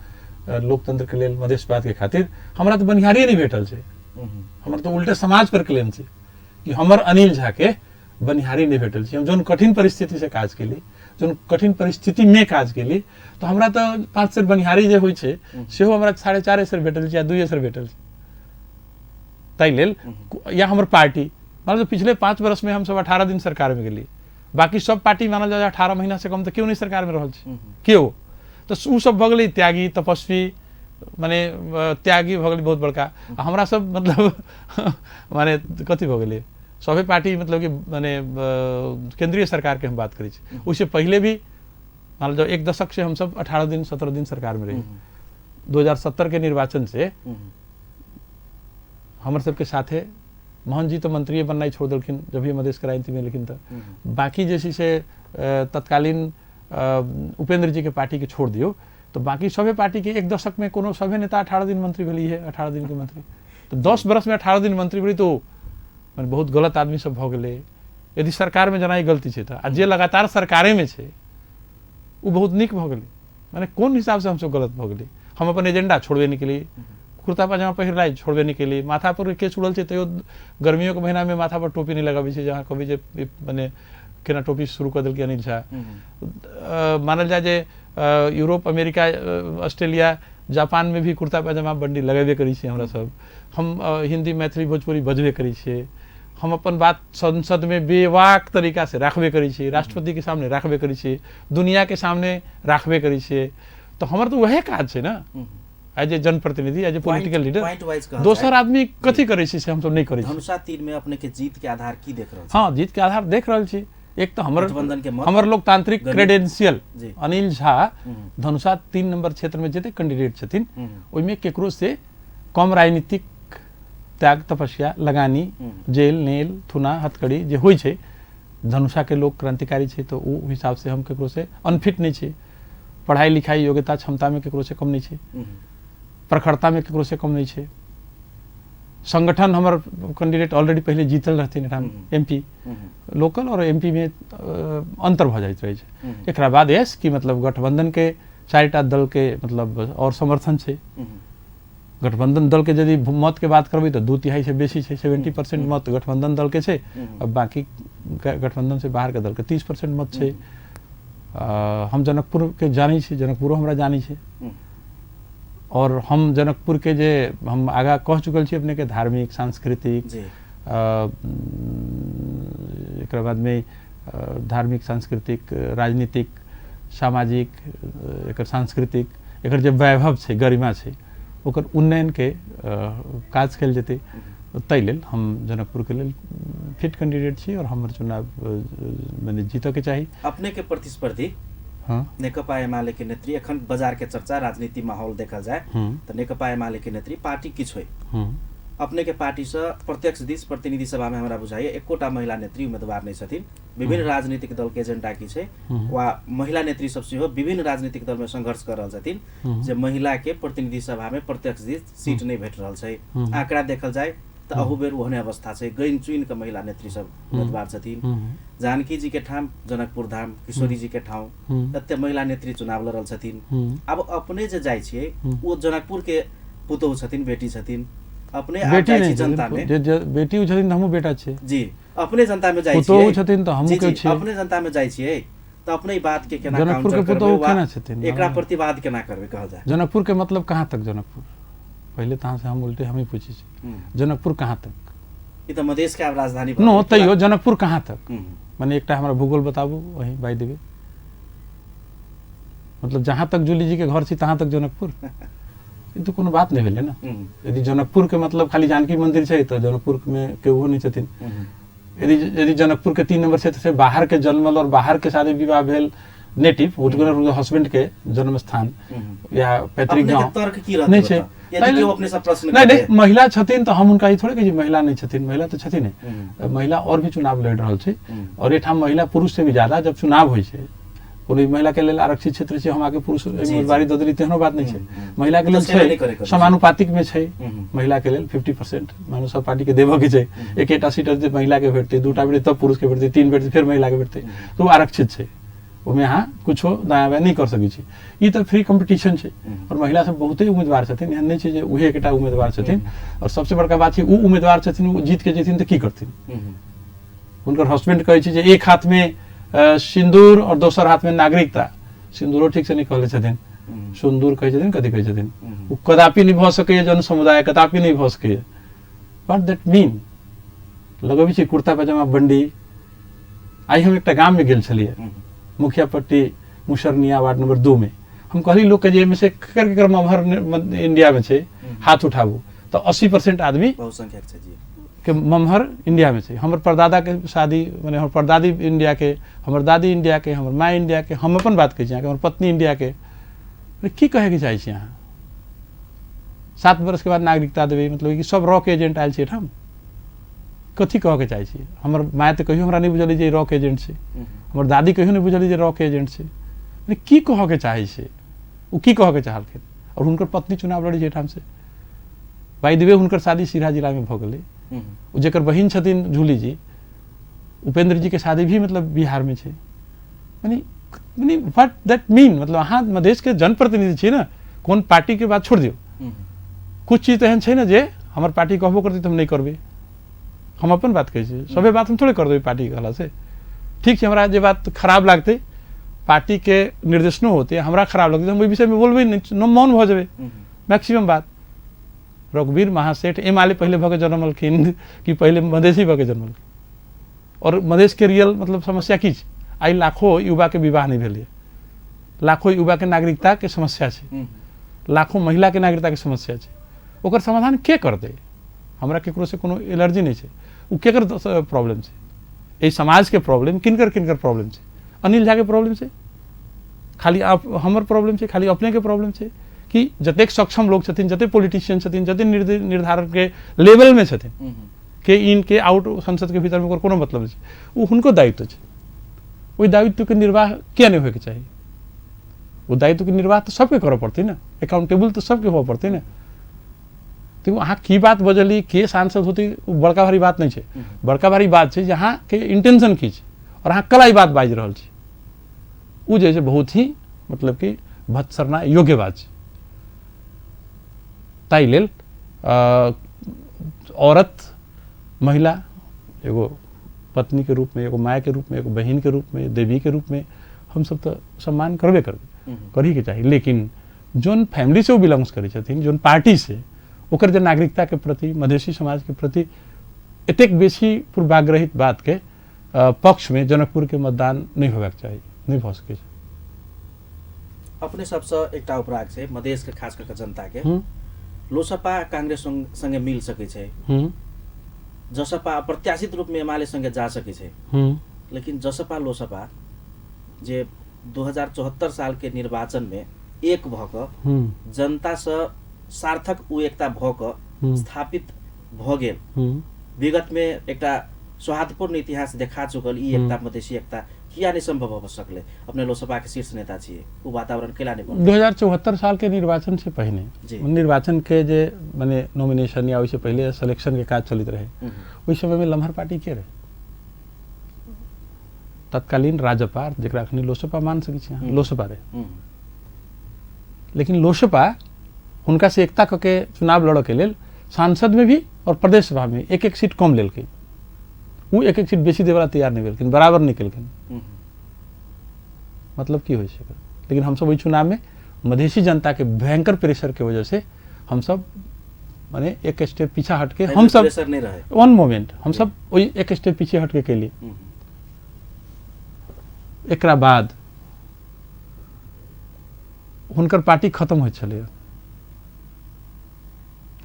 लोकतंत्र के लेल, मधेशवाद के खातिर, हमरा तऽ बनिहारी नहि भेटल छै। हमर तऽ उल्टे समाज पर क्लेम छै कि हमर अनिल झा के बनिहारी नहि भेटल छै। हम जौन कठिन परिस्थिति से काज केली, जौन कठिन परिस्थिति में काज केली, तऽ हमरा तऽ 5 सेर बनिहारी जे होइ छै सेहो हमरा 4.5 सेर भेटल छै या 2 सेर भेटल छै। ताहि लेल या हमर पार्टी मान लो पिछले 5 वर्ष में हमसब 18 दिन सरकार में गेली, बाकी सब पार्टी मानल जाए 18 महीना से कम तऽ केओ नहि सरकार में रहल छै केओ, तऽ ओ सब भऽ गेलै त्यागी तपस्वी, माने त्यागी भऽ गेलै बहुत बड़का। आ हमरा सब मतलब माने कथी भऽ गेलै सभे पार्टी मतलब कि माने केंद्रीय सरकार के हम बात करै छी, ओहिसँ पहिले भी मान लो 1 दशक से हमसब 18 दिन 17 दिन सरकार में रही। 2070 के निर्वाचन से हमर सबके साथे मोहन जी तो मंत्री बननाइ छोड़ देलखिन जब भी मधेश क्रांति में, लेकिन तऽ बाकी जे छै से तत्कालीन उपेंद्र जी के पार्टी के छोड़ दियौ तो बाकी सभे पार्टी के 1 दशक में कोनो सभे नेता 18 दिन मंत्री भेली है, 18 दिन के मंत्री, तो 10 बरस में 18 दिन मंत्री भेली तो माने बहुत गलत आदमी सब भऽ गेलै। यदि सरकार में जेना ई गलती छै तऽ आ जे लगातार सरकारे में छै ओ बहुत नीक भऽ गेलै, माने कोन हिसाब से हमसब गलत भऽ गेलै? हम अपन एजेंडा छोड़बे नहि केलियै, कुर्ता पजामा पहिरनाइ छोड़बे नहि केलियै, माथा पर केश उड़ल छै तैयो गर्मियों के महीना में माथा पर टोपी नहि लगाबै छै, जहाँ कहबै जे माने केना टोपी शुरू कऽ देलकै अनिल झा। मानल जाय जे यूरोप, अमेरिका, ऑस्ट्रेलिया, जापान में भी कुर्ता पजामा बंडी लगेबे करै छियै हमरा सब, हम हिंदी मैथिली भोजपुरी बजबे करै छियै, हम अपन बात संसद में बेवाक तरीका से राखबे करै छियै, राष्ट्रपति के सामने राखबे करै छियै, दुनिया के सामने राखबे करै छियै। तऽ हमर तऽ वएह काज छै ने, एज ए जनप्रतिनिधि, एज ए पॉलिटिकल लीडर। दोसर आदमी कथी करै छै से हमसब नहि करै छी। धनुषा 3 में अपने के जीत के आधार की देख रहल छी? हाँ, जीत के आधार देख रहल छी। एक तऽ हमर लोकतांत्रिक क्रेडेंशियल अनिल झा धनुषा 3 नंबर क्षेत्र में जते कैंडिडेट छथिन ओहिमे केकरो से कम राजनीतिक त्याग, तपस्या, लगानी, जेल, नेल, थुना, हथकड़ी जे होइ छै, धनुषा के लोग क्रांतिकारी छै, तऽ ओ हिसाब से हम केकरो से अनफिट नहि छी। पढ़ाई लिखाई, योग्यता, क्षमता में केकरो से कम नहीं छै, प्रखरता में केकरो से कम नहीं छै। संगठन हमर कैंडिडेट ऑलरेडी पहले जीतल रहथिन एठाम एमपी लोकल और एमपी में अंतर भऽ जाइत रहै छै। एकरा बाद यस कि मतलब गठबंधन के 4टा दल के मतलब और समर्थन छै। गठबंधन दल के यदि मत के बात करबै तऽ 2/3 से बेसी छै, 70% मत गठबंधन दल के छै, और बाकी गठबंधन से बाहर के दल के 30% मत छै। हम जनकपुर के जानै छी, जनकपुरो हमरा जानै छै, और हम जनकपुर के जे हम आगा कह चुकल छी अपने के धार्मिक, सांस्कृतिक, एकरा बाद में धार्मिक, सांस्कृतिक, राजनीतिक, सामाजिक, एकर सांस्कृतिक, एकर जे वैभव छै, गरिमा छै, ओकर उन्नयन के काज कयल जेतै। ताहि लेल हम जनकपुर के लेल फिट कैंडिडेट छी और हमर चुनाव मने जीतऽ के चाही। अपने के प्रतिस्पर्धी हाँ, नेकपा एमाले के नेत्री, एखन बाजार के चर्चा, राजनीति माहौल देखल जाय तऽ नेकपा एमाले के नेत्री पार्टी किछु होइ, अपने के पार्टी से प्रत्यक्ष दिस प्रतिनिधि सभा में हमरा बुझाइए एकोटा महिला नेत्री उम्मीदवार नहीं छथिन। विभिन्न राजनीतिक दल के एजेंडा की छै वा महिला नेत्री सब सेहो विभिन्न राजनीतिक दल में संघर्ष कर रहल छथिन जे महिला के प्रतिनिधि सभा में प्रत्यक्ष दिस सीट नहीं भेट रहल छै। आंकड़ा देखल जाय तऽ अहू बेर ओहने अवस्था छै, गैन चुनि के महिला नेत्री सब उम्मीदवार छथिन। जानकी जी के ठाम जनकपुर धाम, किशोरी जी के ठाउँ एते महिला नेत्री चुनाव लड़ल छथिन। आब अपने जे जाइ छियै ओ जनकपुर के पुतोहु छथिन, बेटी छथिन, अपने बेटी नहीं जनता में बेटी छथिन, हमहूँ बेटा छियै जी, अपने जनता में जाइ छियै, पुतोहु छथिन तऽ हमहूँ के छियै, अपने जनता में जाइ छियै तऽ अपने बात के केना जनकपुर के पुतोहु केना छथिन, एकरा प्रतिवाद केना करबै कहल जाय। जनकपुर के मतलब कहाँ तक जनकपुर, पहले तहाँ से हम उल्टे हम ही पूछै छी, जनकपुर कहाँ तक? ई तऽ मधेश के आब राजधानी नो, तैयो जनकपुर कहाँ तक, माने एकटा हमरा भूगोल बताबू वही बाई देवे, मतलब जहाँ तक जूली जी के घर छी तहाँ तक जनकपुर, ई तऽ कोनो बात नहि भेलै ने। यदि जनकपुर के मतलब खाली जानकी मंदिर छै तऽ जनकपुर में केओ नहि छथिन। यदि यदि जनकपुर के 3 नंबर क्षेत्र से बाहर के जन्मल और बाहर के शादी विवाह भेल नेटिव, हस्बैंड के जन्म स्थान या पैतृक गाँव नहीं छै, नहीं नहीं महिला छथिन तऽ हम हुनका ई थोड़े कहै छी महिला नहि छथिन, महिला तऽ छथिन, महिला और भी चुनाव लड़ि रहल छै और एहिठाम महिला पुरुष से भी ज्यादा जब चुनाव होइ छै, कोनो महिला के लेल आरक्षित क्षेत्र छै, हम आगे पुरुष उम्मीदवारी दऽ देली तेहनो बात नहि छै, महिला के लेल छै समानुपातिक में छै, महिला के लेल 50% मानू सब पार्टी के देबऽ के छै, एकेटा सीट जे महिला के भेटतै, 2टा भेटतै तब पुरुष के भेटतै, 3 भेटतै फेर महिला के भेटतै, तऽ ओ आरक्षित छै, ओहिमे अहाँ कुछो दायाँ बायाँ नहि कर सकै छी। ई तऽ फ्री कॉम्पिटिशन छै और महिला सब बहुते उम्मीदवार छथिन, एहन नहि छै जे उहे एकटा उम्मीदवार छथिन। और सबसे बड़का बात छै ओ उम्मीदवार छथिन, ओ जीत के जेथिन तऽ की करथिन? हुनकर हस्बैंड कहै छै जे एक हाथ में सिन्दूर और दोसर हाथ में नागरिकता, सिन्दूरो ठीक से नहि कहले छथिन, सिन्दूर कहै छथिन, कथी कहै छथिन, ओ कदापि नहि भऽ सकैए जन समुदाय, कदापि नहि भऽ सकैए। What that मीन? लगबै छै कुर्ता पजामा बंडी। आइ हम एकटा गाम में गेल छलियै, मुखियापट्टी मुसरनिया वार्ड नंबर 2 में, हम कहली लोग के जे एहिमे से केकर केकर ममहर इंडिया में छै हाथ उठाबू, तऽ 80% आदमी बहुसंख्यक छै जी के ममहर इंडिया में छै। हमर परदादा के शादी, माने हमर परदादी इंडिया के, हमर दादी इंडिया के, हमर माय इंडिया के, हम अपन बात कहै छी अहाँके, हमर पत्नी इंडिया के, की कहैके चाहै छी अहाँ? 7 वर्ष के बाद नागरिकता देबै, मतलब कि सब रॉक एजेंट आयल छै एहिठाम, कथी कहऽके चाहै छी? हमर माय तऽ कहियो हमरा नहि बुझल जे रॉक एजेंट छै, हमर दादी कहियो नहि बुझल जे रॉक एजेंट छै, की कहऽके चाहै छै ओ, की कहऽके चाहलखिन? और हुनकर पत्नी चुनाव लड़ै छै एहिठाम से, बाई the way हुनकर शादी सीधा जिला में भऽ गेलै, ओ जकर बहिन छथिन झूली जी, उपेंद्र जी के शादी भी मतलब बिहार में छै, माने माने what that मीन? मतलब अहाँ मधेश के जनप्रतिनिधि छी ने, कोन पार्टी के बात छोड़ दियौ, कुछ चीज तऽ एहन छै ने जे हमर पार्टी कहबो करतै तऽ हम नहि करबै, हम अपन बात कहै छी, सभे बात हम थोड़े कर देबै पार्टी कहला से। ठीक छै, हमरा जे बात खराब लागतै पार्टी के निर्देशनो होतै, हमरा खराब लगतै हम ओहि विषयमे बोलबै नहि, मौन भऽ जेबै मैक्सिमम बात। रघुवीर महासेठ एमाले पहिले भऽ के जनमलखिन कि पहिले मधेसी भऽ के जनमलखिन? और मधेशके रियल मतलब समस्या की छै? आइ लाखों युवाके विवाह नहि भेलै, लाखों युवाके नागरिकताके समस्या छै, लाखों महिलाके नागरिकताके समस्या छै। ओकर समाधान के करतै? हमरा केकरोसँ कोनो एलर्जी नहि छै। ओ केकर प्रॉब्लम छै? एहि समाजके प्रॉब्लम किनकर किनकर प्रॉब्लम छै? अनिल झाके प्रॉब्लम छै? खाली आप हमर प्रॉब्लम छै? खाली अपनेके प्रॉब्लम छै? कि जतेक सक्षम लोक छथिन, जतेक पॉलिटिशियन छथिन, जतेक निर्धारणके लेवलमे छथिन, के इन के आउट संसदके भीतरमे ओकर कोनो मतलब नहि छै, ओ हुनको दायित्व छै। ओहि दायित्वके निर्वाह किया नहि होइके चाही? ओ दायित्वके निर्वाह तऽ सबके करऽ पड़तै ने, अकाउंटेबल तऽ सबके होबऽ पड़तै ने। तऽ अहाँ की बात बजली, के सांसद होतै, ओ बड़का भारी बात नहि छै। बड़का भारी बात छै जे अहाँके इंटेंशन की छै और अहाँ कला ई बात बाजि रहल छी, ओ जे छै बहुत ही मतलब कि भत्सरना योग्य बात छै। ताहि लेल औरत, महिला एगो पत्नी के रूप में, एगो माय के रूप में, एगो बहिन के रूप में, देवी के रूप में हमसब तऽ सम्मान करबे करबै, करही के चाही। लेकिन जोन फैमिली से ओ बिलोंग्स करै छथिन, जोन पार्टी से, ओकर जे नागरिकता के प्रति, मधेसी समाज के प्रति एतेक बेसी पूर्वाग्रहित बात के पक्ष में जनकपुर के मतदान नहि होबाक चाही, नहि भऽ सकै छै। अपने सबसँ एकटा उपराग छै मधेश के खास कऽ के जनता के, लोसपा कांग्रेस संगे मिल सकै छै, जसपा अप्रत्याशित रूप में एमाले संगे जा सकै छै, लेकिन जसपा लोसपा जे 2074 साल के निर्वाचन में एक भऽ कऽ जनता सँ सार्थक ओ एकता भऽ कऽ स्थापित भऽ गेल, विगत में एकटा सौहार्दपूर्ण इतिहास देखा चुकल ई एकता मधेसी एकता किया नहीं संभव भऽ सकलै? अपने लोकसभा के शीर्ष नेता छियै, ओ वातावरण केला नहीं बनल? 2074 साल के निर्वाचन से पहिने, निर्वाचन के जे माने नॉमिनेशन या ओहिसे पहिले सिलेक्शन के काज चलैत रहे, ओहि समय में लम्हर पार्टी के रहे? तत्कालीन राजपा, जकरा अखनी लोसपा मान सकै छी अहाँ, लोसपा रहे। लेकिन लोसपा हुनका से एकता कऽ के चुनाव लड़ऽ के लेल सांसद में भी और प्रदेश सभा में एक एक सीट कम लेलकै, ओ एक एक सीट बेसी देवला तैयार नहीं भेलखिन, बराबर नहीं केलखिन। मतलब की होइ छै? लेकिन हमसब ओहि चुनाव में मधेसी जनता के भयंकर प्रेशर के वजह से हमसब माने एक स्टेप पीछा हटके हमसब प्रेशर नहीं रहे, वन मोमेंट हमसब ओहि एक स्टेप पीछे हटके केली। एकरा बाद हुनकर पार्टी खत्म होइत छलै,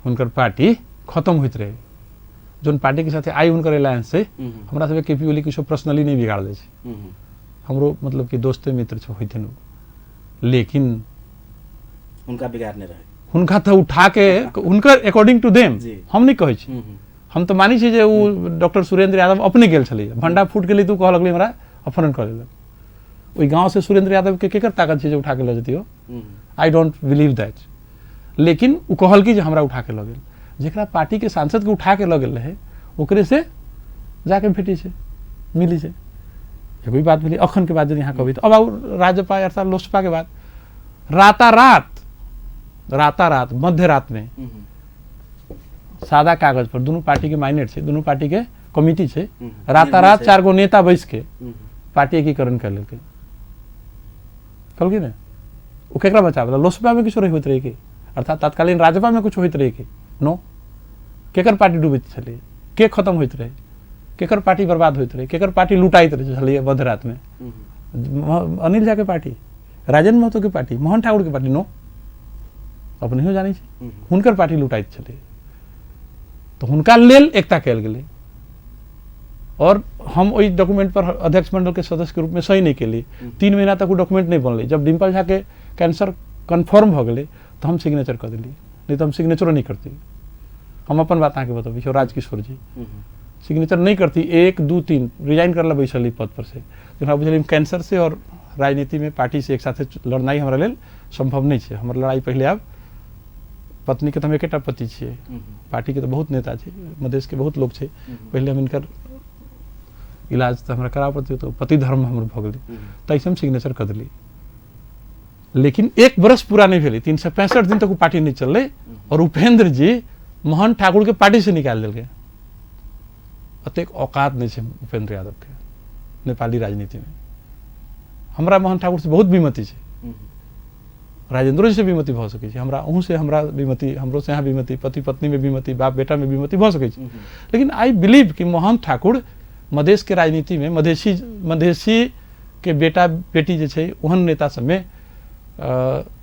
हुनकर पार्टी खत्म होइत रहे। जोन पार्टी के साथे आइ हुनकर अलायंस छै, हमरा सबके केपी ओली किछो पर्सनली नहीं बिगाड़ दै छै, हमरो मतलब कि दोस्ते मित्र छै होइथिन ओ, लेकिन हुनका बिगाड़ने रहे, हुनका तऽ उठा के हुनकर अकॉर्डिंग टू देम हम नहीं कहै छी, हम तऽ मानै छी जे ओ डॉक्टर सुरेंद्र यादव अपने गेल छलै, भंडा फूट गेलै तऽ ओ कहऽ लगलै हमरा अपहरण कऽ लेलक। ओहि गाँव से सुरेंद्र यादव के केकर ताकत छै जे उठा के लऽ जतियो? I don't believe that. लेकिन ओ कहलकै जे हमरा उठा के लऽ गेल, जकरा पार्टी के सांसद के उठा के लऽ गेल रहे ओकरे से जाके भेटै छै, मिलै छै। एगो ई बात भेलै। अखन के बात यदि अहाँ कहबै तऽ अब आउ राजपा अर्थात लोसपा के बात, रातारात रातारात मध्य रात में सादा कागज पर दुनू पार्टी के माइनेट छै, दुनू पार्टी के कमिटी छै, रातारात चार गो नेता बैस के पार्टी एकीकरण कर लेलकै। कहलकै ने ओ केकरा बचाबै ला? लोसपा में किछो होइत रहै कि अर्थात तत्कालीन राजपा में कुछ होइत रहै कि नो? केकर पार्टी डूबैत छलै, के खत्म होइत रहै, केकर पार्टी बर्बाद होइत रहै, केकर पार्टी लुटाइत रहै छलै मध्य रात में? अनिल झा के पार्टी, राजेंद्र महतो के पार्टी, मोहन ठाकुर के पार्टी, नो? अपनहियो जानै छी हुनकर पार्टी लुटाइत छलै। तऽ हुनका लेल एकता कयल गेलै और हम ओहि डॉक्यूमेंट पर अध्यक्ष मंडल के सदस्य के रूप में सही नहीं केली। 3 महीना तक वो डॉक्यूमेंट नहीं बनलै। जब डिम्पल झा के कैंसर कन्फर्म भऽ गेलै तऽ हम सिग्नेचर कऽ देलियै, नहीं तऽ हम सिग्नेचरो नहीं करती। हम अपन बात अहाँके बतबै छी, राजकिशोर जी सिग्नेचर नहीं करती, 1 2 3 रिजाइन करला बैसल पद पर से। हमरा बुझलियै कैंसर से और राजनीति में पार्टी से एक साथे लड़नाइ हमरा लेल संभव नहीं छै। हमर लड़ाई पहिले आब पत्नी के तऽ हम एकेटा पति छियै, पार्टी के तऽ बहुत नेता छै, मधेश के बहुत लोग छै, पहिले हम हिनकर इलाज तऽ हमरा कराबऽ पड़तै, तऽ पति धर्म हमर भऽ गेलै, ताहिसँ हम सिग्नेचर कऽ देलियै। लेकिन 1 बरस पूरा नहीं भेलै, 365 दिन तक ओ पार्टी नहीं चललै और उपेंद्र जी मोहन ठाकुर के पार्टी से निकालि देलकै। अतेक औकात नहीं छै उपेंद्र यादव के नेपाली राजनीति में। हमरा मोहन ठाकुर से बहुत विमति छै, राजेंद्रो जी से विमति भऽ सकै छै, हमरा अहूँ से हमरा विमति, हमरो से अहाँ विमति, पति पत्नी में विमति, बाप बेटा में विमति भऽ सकै छै। लेकिन I believe कि मोहन ठाकुर मधेश के राजनीति में मधेशी मधेशी के बेटा बेटी जे छै ओहन नेता सबमे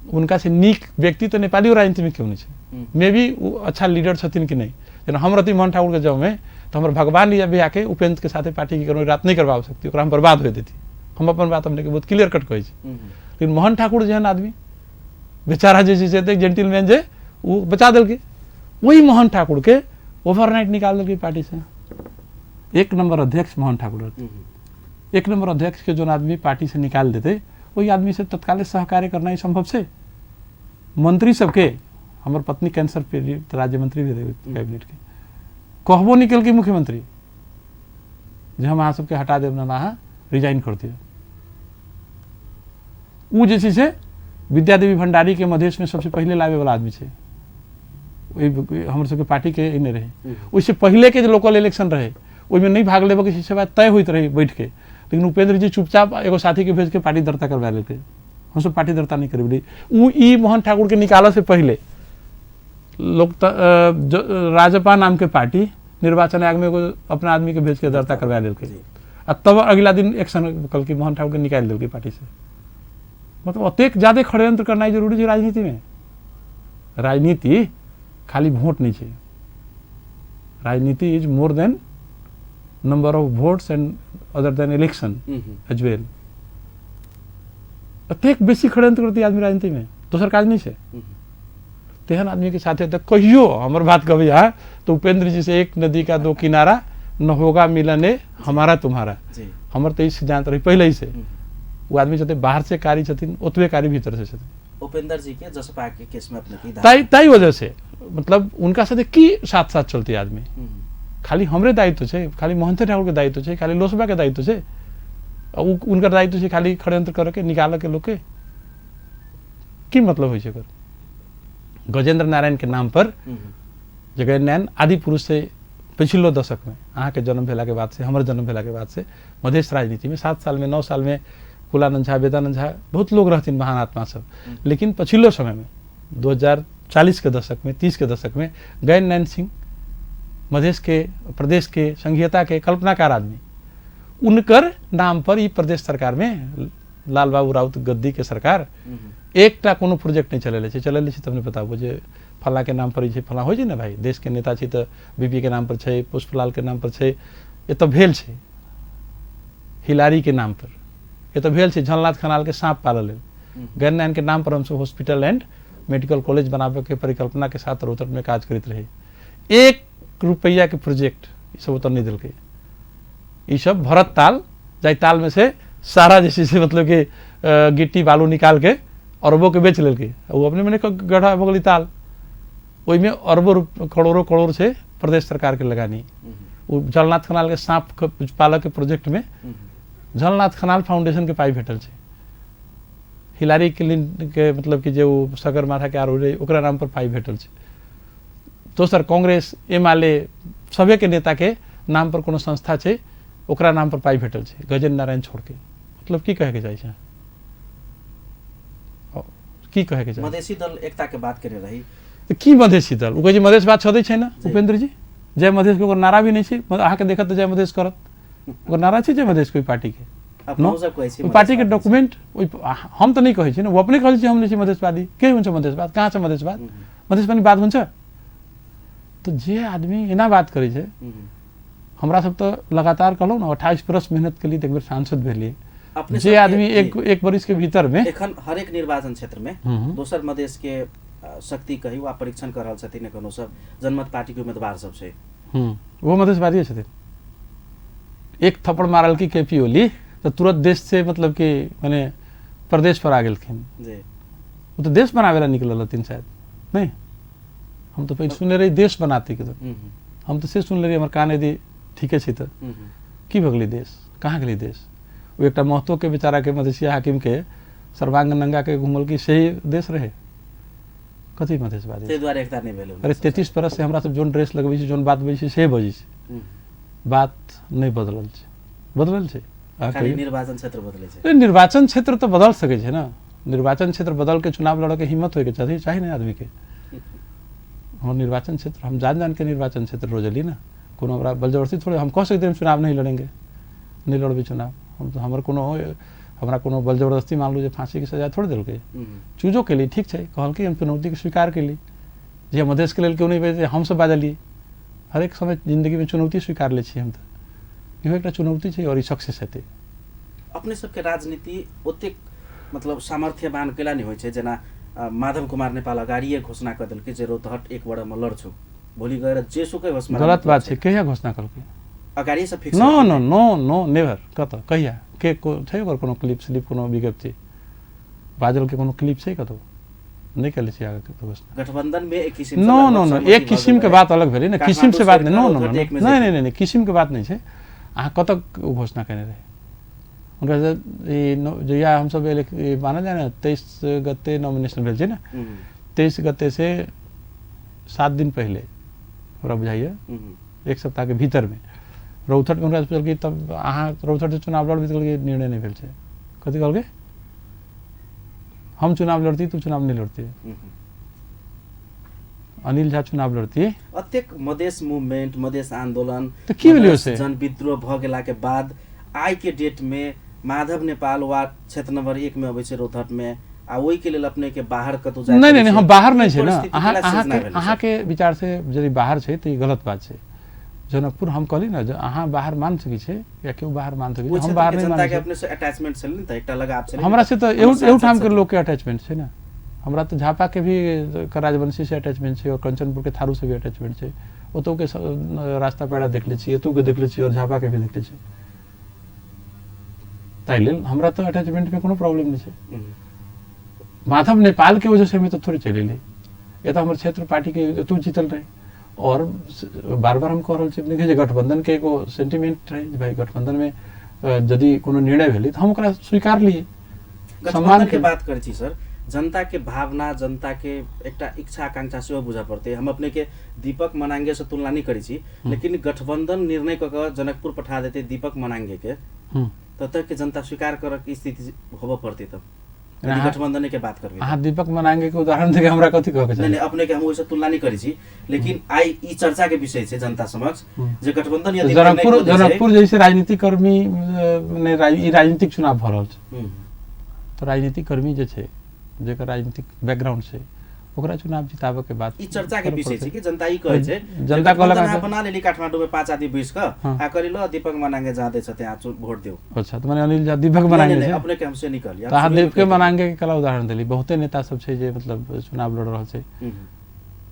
हुनका से नीक व्यक्ति तऽ नेपालियो राजनीति में केओ नहि छै। मे बी ओ अच्छा लीडर छथिन कि नहि, जेना हम रहती मोहन ठाकुर के जगहमे तऽ हमर भगवान अभी आके उपेंद्र के साथे पार्टी के कोनो रात नहि करबा सकती, ओकरा हम बर्बाद होय देती। हम अपन बात अपने के बहुत क्लियर कट कहै छी। लेकिन मोहन ठाकुर जेहन आदमी बेचारा जे छै से एतेक जेंटलमैन जे ओ बचा देलकै, वही मोहन ठाकुर के ओवरनाइट निकाल देलकै पार्टी से। एक नंबर अध्यक्ष मोहन ठाकुर रहथिन, एक नंबर अध्यक्ष के जोन आदमी पार्टी से निकाल देते ओहि आदमी से तत्काले सहकार्य करना ही संभव छै। मंत्री सबके, हमर पत्नी कैंसर पीड़ित राज्य मंत्री भी रहे कैबिनेट के, कहबो नहीं केलकै मुख्यमंत्री जे हम अहाँ सबके हटा देब ना अहाँ रिजाइन कर दियौ। उ जे छै से विद्या देवी भंडारी के मधेश में सबसे पहले लाबे वाला आदमी छै, ओहि हमर सबके पार्टी के एने रहे। ओहिसे पहले के जे लोकल इलेक्शन रहे ओहिमे नहीं भाग लेबे के से बात तय होइत रहे बैठ के, लेकिन उपेंद्र जी चुपचाप एगो साथी के भेज के पार्टी दर्ता करवा लेलकै। हमसब पार्टी दर्ता नहीं करबली। उ ई मोहन ठाकुर के निकालऽ से पहले लोक राजपा नाम के पार्टी निर्वाचन आयोग में एगो अपना आदमी के भेज के दर्ता करवा लेलकै, आ तब अगिला दिन एक्शन कहलकै मोहन ठाकुर के निकालि देलकै पार्टी से। मतलब ओतेक ज्यादे षड्यंत्र करनाइ जरूरी छै राजनीति में। राजनीति खाली वोट नहीं छै, राजनीति is more than number of votes and other than election as well. एतेक बेसी षड्यंत्र करतै आदमी राजनीति में, दोसर काज नहीं छै। तेहन आदमी के साथे तऽ कहियो हमर बात कहबै अहाँ तो उपेंद्र जी से एक नदी का दो किनारा न होगा मिलन ए हमारा तुम्हारा। हमर तऽ ई सिद्धांत रही पहले ही से। वो आदमी जते बाहर से कारी छथिन ओतबे कारी भीतर से छथिन। उपेंद्र जी के जसपा के केस में अपने की ताई ताई वजह से मतलब उनका साथे की साथ साथ चलती आदमी। खाली हमरे दायित्व छै, खाली मोहन ठाकुर के दायित्व छै, खाली लोसपा के दायित्व छै, आ उनकर दायित्व छै खाली षड्यंत्र करे के, निकालऽ के लोक के। की मतलब होइ छै ओकर? गजेंद्र नारायण के नाम पर जगह नारायण आदि पुरुष से पिछलो दशक में अहाँके जन्म भेला के बाद से, हमर जन्म भेला के बाद से मधेश राजनीति में 7 साल में 9 साल में कुलानंद झा, वेदानंद झा, बहुत लोग रहथिन महान आत्मा सब। लेकिन पछिलो समय में 2040 के दशक में, 30 के दशक में गैन नारायण सिंह मधेश के प्रदेश के संघीयता के कल्पनाकार आदमी, उनकर नाम पर ई प्रदेश सरकार में लाल बाबू राउत गद्दी के सरकार एकटा कोनो प्रोजेक्ट नहीं चलेले छै। चलेले छै तब ने बताबू जे फलां के नाम पर ई छै, फलां होइ छै ने भाई, देश के नेता छै तऽ बीपी के नाम पर छै, पुष्पलाल के नाम पर छै, एतऽ भेल छै हिलारी के नाम पर, एतऽ भेल छै झलनाथ खनाल के साँप पालऽ लेल। गैन के नाम पर हमसब हॉस्पिटल एंड मेडिकल कॉलेज बनाबे के परिकल्पना के साथ रोहतक में काज करैत रही। 1 रुपैया के प्रोजेक्ट ई सब ओतऽ नहीं देलकै। ई सब भरत ताल जाहि ताल में से सारा जे छै से मतलब कि गिट्टी बालू निकाल के अरबों के बेच लेलकै, ओ अपने मने गड्ढा भऽ गेलै ताल। ओहिमे अरबों करोड़ों करोड़ छै प्रदेश सरकार के लगानी। ओ झलनाथ खनाल के साँप पालक के प्रोजेक्ट में झलनाथ खनाल फाउंडेशन के पाइ भेटल छै। हिलारी क्लिंटन के मतलब कि जे ओ सगरमाथा के आरो रहै ओकरा नाम पर पाइ भेटल छै। दोसर कांग्रेस एमाले सभे के नेता के नाम पर कोनो संस्था छै ओकरा नाम पर पाइ भेटल छै, गजेन्द्र नारायण छोड़ के। मतलब की कहे के चाहै छै, की कहे के चाहै? मधेसी दल एकता के बात करे रही तऽ की मधेसी दल? ओ कहै छै मधेश बात छदै छै ने उपेंद्र जी, जय मधेश के ओकर नारा भी नहि छै। अहाँके देखत तऽ जय मधेश करत, ओकर नारा छै जय मधेश कोई पार्टी के। ओहि पार्टी के डॉक्यूमेंट हम तऽ नहि कहै छी ने, ओ अपने कहै छै हम नहि छी मधेशवादी। के हुन्छ मधेशवाद? कहाँ छ मधेशवाद? मधेश पनि बात हुन्छ? तऽ जे आदमी एना बात करै छै, हमरा सब तऽ लगातार कहलहुँ ने 28 बरस मेहनत केली तऽ एक बेर सांसद भेलियै। जे आदमी एक बरिस के भीतर में एखन हरेक निर्वाचन क्षेत्र में दोसर मधेश के शक्ति कही वा परीक्षण कर रहल छथिन एखन ओ सब जनमत पार्टी के उम्मीदवार सब छै। वो मधेशवादी छथिन। एक थप्पड़ मारल की केपी ओली तऽ तुरंत देश से मतलब कि माने प्रदेश पर आ गेलखिन। वो तो देश बनावे ला निकलल रहथिन शायद, नहीं हम तो पहिले सुनले रही देश बनाते के, हम तो से सुनले रही, हमर कान यदि ठीके छै तऽ की भऽ गेलै देश, कहाँ गेलै देश? ओ एकटा महतो के बेचारा के मधेसिया हाकिम के सर्वांग नंगा के घुमल की सही देश रहे? कथी मधेशवादी? ताहि दुआरे एकता नहि भेलै। अरे 33 बरस से हमरा सब जोन ड्रेस लगबै छी, जोन बात बजै छी से बजै छी, बात नहि बदलल छै। बदलल छै खाली निर्वाचन क्षेत्र बदलै छै। निर्वाचन क्षेत्र तऽ बदल सकै छै ने, निर्वाचन क्षेत्र बदल के चुनाव लड़के हिम्मत होइके चाही, चाही ने आदमी के। हमर निर्वाचन क्षेत्र हम जान जान के निर्वाचन क्षेत्र रोजली ना, कोनो हमरा बलजबरदस्ती थोड़े हम कह सकते हम चुनाव नहीं लड़ेंगे, नहीं लड़बै चुनाव। हम हमर कोनो हमरा कोनो बल जबरदस्ती मान लू जे फांसी के सजा थोड़े देलकै। चूजो केली, ठीक छै, कहलकै हम चुनौतीके स्वीकार केली, जे मधेशके लेल केओ नहि बजतै हमसब बाजलियै। हरेक समय जिन्दगीमे चुनौती स्वीकार लै छियै हम, तऽ इहो एकटा चुनौती छै और ई सक्सेस हेतै। अपने सबके राजनीति ओतेक मतलब सामर्थ्यवान कैला नहि होइ छै, जेना माधव कुमार नेपाल अगाडिए घोषणा कऽ देलकै जे रौतहट एक वडामे लड्छु, भोलि गएर जेसुकै होस्। गलत बात छै, कहिया घोषणा केलकै? अगाडि से fix. No no no no never. कतऽ कहिया के छै ओकर कोनो क्लिप स्लिप, कोनो विज्ञप्ति बाजल के कोनो क्लिप छै कतौ? नहि केले छियै आगे के घोषणा। गठबंधन में एक किसिम नो नो नो, एक किसिम के बात अलग भेलै ने, किसिम से बात नहि। नो नो नहीं नहीं नहीं, किसिम के बात नहीं छै। अहाँ कतऽ घोषणा केने रहे हुनका? जहिया हमसब मानल जाय ने 23 गते नॉमिनेशन भेल छै ने, 23 गते से 7 दिन पहिले हमरा बुझाइए एक सप्ताह के भीतर में रौतहट में हुनका पुछलकै तब अहाँ रौतहट से चुनाव लड़बै? कहलकै निर्णय नहीं भेल छै। कथी कहलकै? हम चुनाव लड़ती, तू चुनाव नहीं लड़ती, अनिल झा चुनाव लड़ती। अतेक मधेश मूवमेंट, मधेश आंदोलन तऽ की भेलै से जनविद्रोह भऽ गेला के बाद आइ के डेट में माधव नेपाल वार्ड क्षेत्र नंबर 1 में अबै छै रौतहट में, आ ओहि के लेल अपने के बाहर कतौ जाय? नहीं नहीं, हम बाहर नहीं छै ना। अहाँ के विचार से यदि बाहर छै तऽ ई गलत बात छै। जनकपुर हम कहली ना, अहाँ बाहर मान सकै छै या केओ बाहर मान सकै छै, हम बाहर नहीं मानै छै। अपने से अटैचमेंट छल ने, तऽ एकटा लगाव छल हमरा से, तऽ एहू ठाम के लोक के अटैचमेंट छै ना। हमरा तऽ झापा के भी राजवंशी से अटैचमेंट छै और कंचनपुर के थारू से भी अटैचमेंट छै। ओतौ के रास्ता पेड़ा देख लै छियै, एतौ के देख लै छियै और झापा के भी देख लै छियै। ताहि लेल हमरा तऽ अटैचमेंट में कोनो प्रॉब्लम नहीं छै। माधव नेपाल के वजह से हमें तो थोड़े चलि एलियै, एतऽ हमर क्षेत्र पार्टी के एतौ जीतल रहे। और बार बार हम कह रहल छी जे गठबंधन के एगो सेंटिमेंट रहे जे भाई गठबंधन में यदि कोनो निर्णय भेलै तऽ हम ओकरा स्वीकार लियै। गठबंधन के बात करै छी सर, जनता के भावना, जनता के एकटा इच्छा आकांक्षा सेहो बुझऽ पड़तै। हम अपने के दीपक मनांगे से तुलना नहीं करै छी, लेकिन गठबंधन निर्णय कऽ कऽ जनकपुर पठा देतै दीपक मनांगे के, तब तक के जनता स्वीकार करऽ के स्थिति होबऽ पड़तै। तब गठबंधन के बात करबै, अहाँ दीपक मनांगे के उदाहरण देके हमरा कथी कहके चाही? नहीं, अपने के हम ओहिसँ तुलना नहीं करै छी, लेकिन आइ ई चर्चा के विषय छै जनता समक्ष जे गठबंधन यदि जनकपुर जनकपुर जैसे राजनीतिक कर्मी ने ई राजनीतिक चुनाव भऽ रहल छै, तऽ राजनीतिक कर्मी जे छै, जेकर राजनीतिक बैकग्राउंड छै, ओकरा चुनाव जिताबऽ के बात ई चर्चा के विषय छै कि जनता ई कहै छै, जनता कहलक अहाँ बना लेली काठमाडौँ में 5 आदमी बैस कऽ आ करी लो दीपक मनांगे जाँदै छ त्यहाँ भोट देऊ। अच्छा, तऽ माने अनिल झा दीपक मनांगे छै? अपने के हमसे नहीं कहलियै। तऽ अहाँ दीपक मनांगे के कला उदाहरण देली। बहुते नेता सब छै जे मतलब चुनाव लड़ रहल छै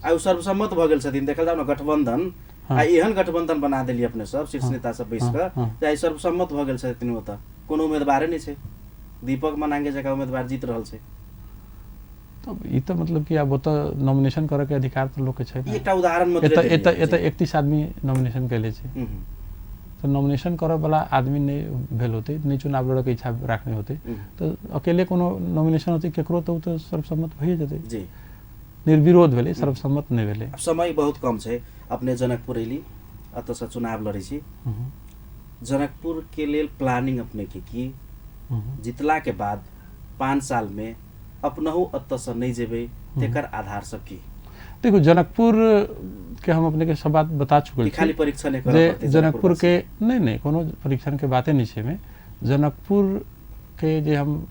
आ उ सर्वसम्मत भऽ गेल छथिन। देखल जाउ ने गठबंधन, आ एहन गठबंधन बना देली अपने सब शीर्ष नेता सब बैस कऽ जे आइ सर्वसम्मत भऽ गेल छथिन। ओतऽ कोनो उम्मीदवारे नहि छै, दीपक मनांगे जकाँ उम्मीदवार जीत रहल छै। तब ई तऽ मतलब कि आब ओतऽ नॉमिनेशन करऽ के अधिकार तऽ लोक के छै। एकटा उदाहरण एतऽ एतऽ एतऽ 31 आदमी नॉमिनेशन कैले छै, तऽ नॉमिनेशन करऽ वाला आदमी नहि भेल होतै, नहि चुनाव लड़ऽ के इच्छा राखने होतै, तऽ अकेले कोनो नॉमिनेशन होतै केकरो तऽ ओ तऽ सर्वसम्मत भइए जेतै। जी, निर्विरोध भेलै, सर्वसम्मत नहि भेलै। समय बहुत कम छै, अपने जनकपुर अयली, एतऽसँ चुनाव लड़ै छी, जनकपुर के लेल प्लानिंग अपने के की? जितला के बाद 5 साल में अपनहु एतऽसँ नहि जेबै, तेकर आधार सब की? देखो, जनकपुर के हम अपने के सब बात बता चुकल छी। खाली परीक्षण नहि करऽ पड़तै जनकपुर के? नहीं नहीं, कोनो परीक्षण के बाते नहीं छै एहिमे। जनकपुर के जे हम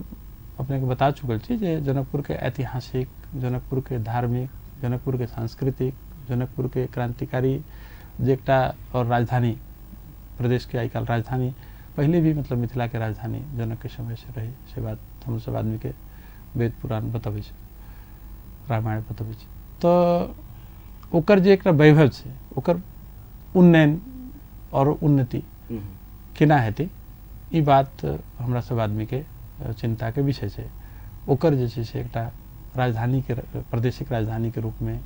अपने के बता चुकल छी जे जनकपुर के ऐतिहासिक, जनकपुर के धार्मिक, जनकपुर के सांस्कृतिक, जनकपुर के क्रांतिकारी जे एकटा और राजधानी, प्रदेश के आइ काल्हि राजधानी, पहले भी मतलब मिथिला के राजधानी जनक के समय से रही, से बात हम सब आदमी के वेद पुराण बतबै छै, रामायण बतबै छै। तऽ ओकर जे एकटा वैभव छै, ओकर उन्नयन और उन्नति केना हेतै, ई बात हमरा सब आदमी के चिंता के विषय छै। ओकर जे छै से एकटा राजधानी के, प्रादेशिक राजधानी के रूप में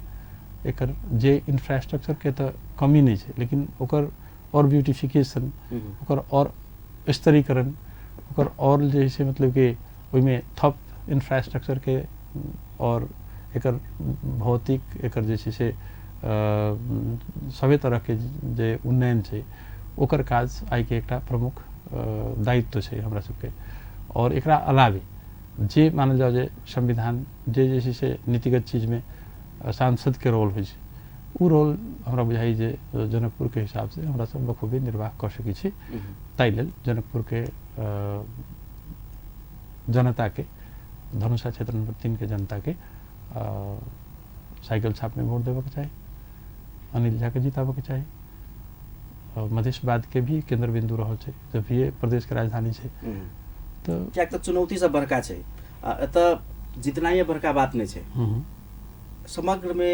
एकर जे इंफ्रास्ट्रक्चर के तऽ कमी नहि छै, लेकिन ओकर और ब्यूटिफिकेशन, ओकर और स्तरीकरण, ओकर और जे छै मतलब कि ओहिमे थप इंफ्रास्ट्रक्चर के और एकर भौतिक, एकर जे छै से सभे तरहके जे उन्नयन छै, ओकर काज आइके एकटा प्रमुख दायित्व छै हमरा सबके। और एकरा अलावे जे मानल जाओ जे संविधान जे जे छै से नीतिगत चीजमे सांसदके रोल होइ छै, ओ रोल हमरा बुझाइ जे जनकपुरके हिसाबसँ हमरा सब बखूबी निर्वाह कऽ सकै छी। ताहि लेल जनकपुरके जनताके, धनुषा क्षेत्र नंबर 3 के जनताके साइकिल छापमे वोट देबऽके चाही, अनिल झाके जिताबऽके चाही। मधेशवादके भी केन्द्र बिन्दु रहल छै, जब भी प्रदेशके राजधानी छै तऽ किएक तऽ चुनौती सब बड़का छै, एतऽ जितनाइए बड़का बात नहि छै। समग्रमे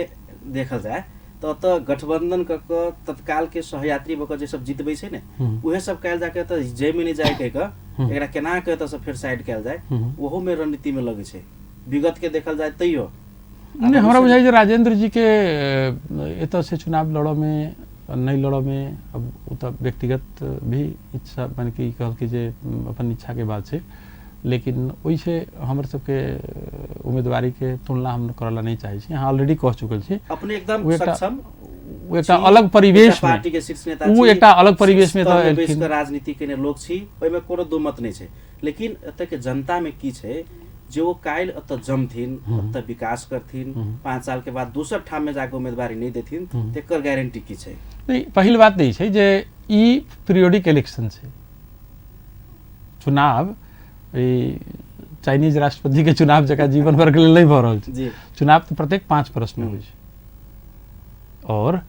देखल जाय तऽ एतऽ गठबंधन कऽ कऽ तत्कालके सहयात्री भऽ कऽ जे सब जितबै छै ने, उहे सब काल्हि जाके एतऽ जाहिमे नहि जाय कहि कऽ एकरा केना कऽ एतऽसँ फेर साइड कयल जाय, ओहोमे रणनीतिमे लगै छै। विगतके देखल जाय तैयो नहि, हमरा बुझाइ जे राजेंद्र जी के एतऽ से चुनाव लड़ऽमे नहि लड़ऽमे अब ओ तऽ व्यक्तिगत भी इच्छा माने कि कहलकै जे अपन इच्छाके बात छै, लेकिन ओहिसँ हमर सबके उम्मीदवारीके तुलना हम करऽ ला नहि चाहै छी। अहाँ ऑलरेडी कह चुकल छी अपने एकदम सक्षम, ओ एकटा अलग परिवेश में, पार्टी के शीर्ष नेता ओ एकटा अलग परिवेश में तऽ एलखिन, राजनीति केने लोक छी, ओहिमे कोनो दू मत नहि छै। लेकिन एतऽ के जनता में की छै जे ओ काल्हि एतऽ जमथिन, एतऽ विकास करथिन, 5 साल के बाद दोसर ठाम में जाके उम्मीदवारी नहि देथिन, तेकर गारंटी की छै? नहीं, पहिल बात ई छै जे ई पीरियोडिक इलेक्शन छै। चुनाव ई चाइनीज राष्ट्रपति के चुनाव जकाँ जीवन भर के लेल नहि भऽ रहल छै। चुनाव तऽ प्रत्येक 5 वर्ष में होइ छै, और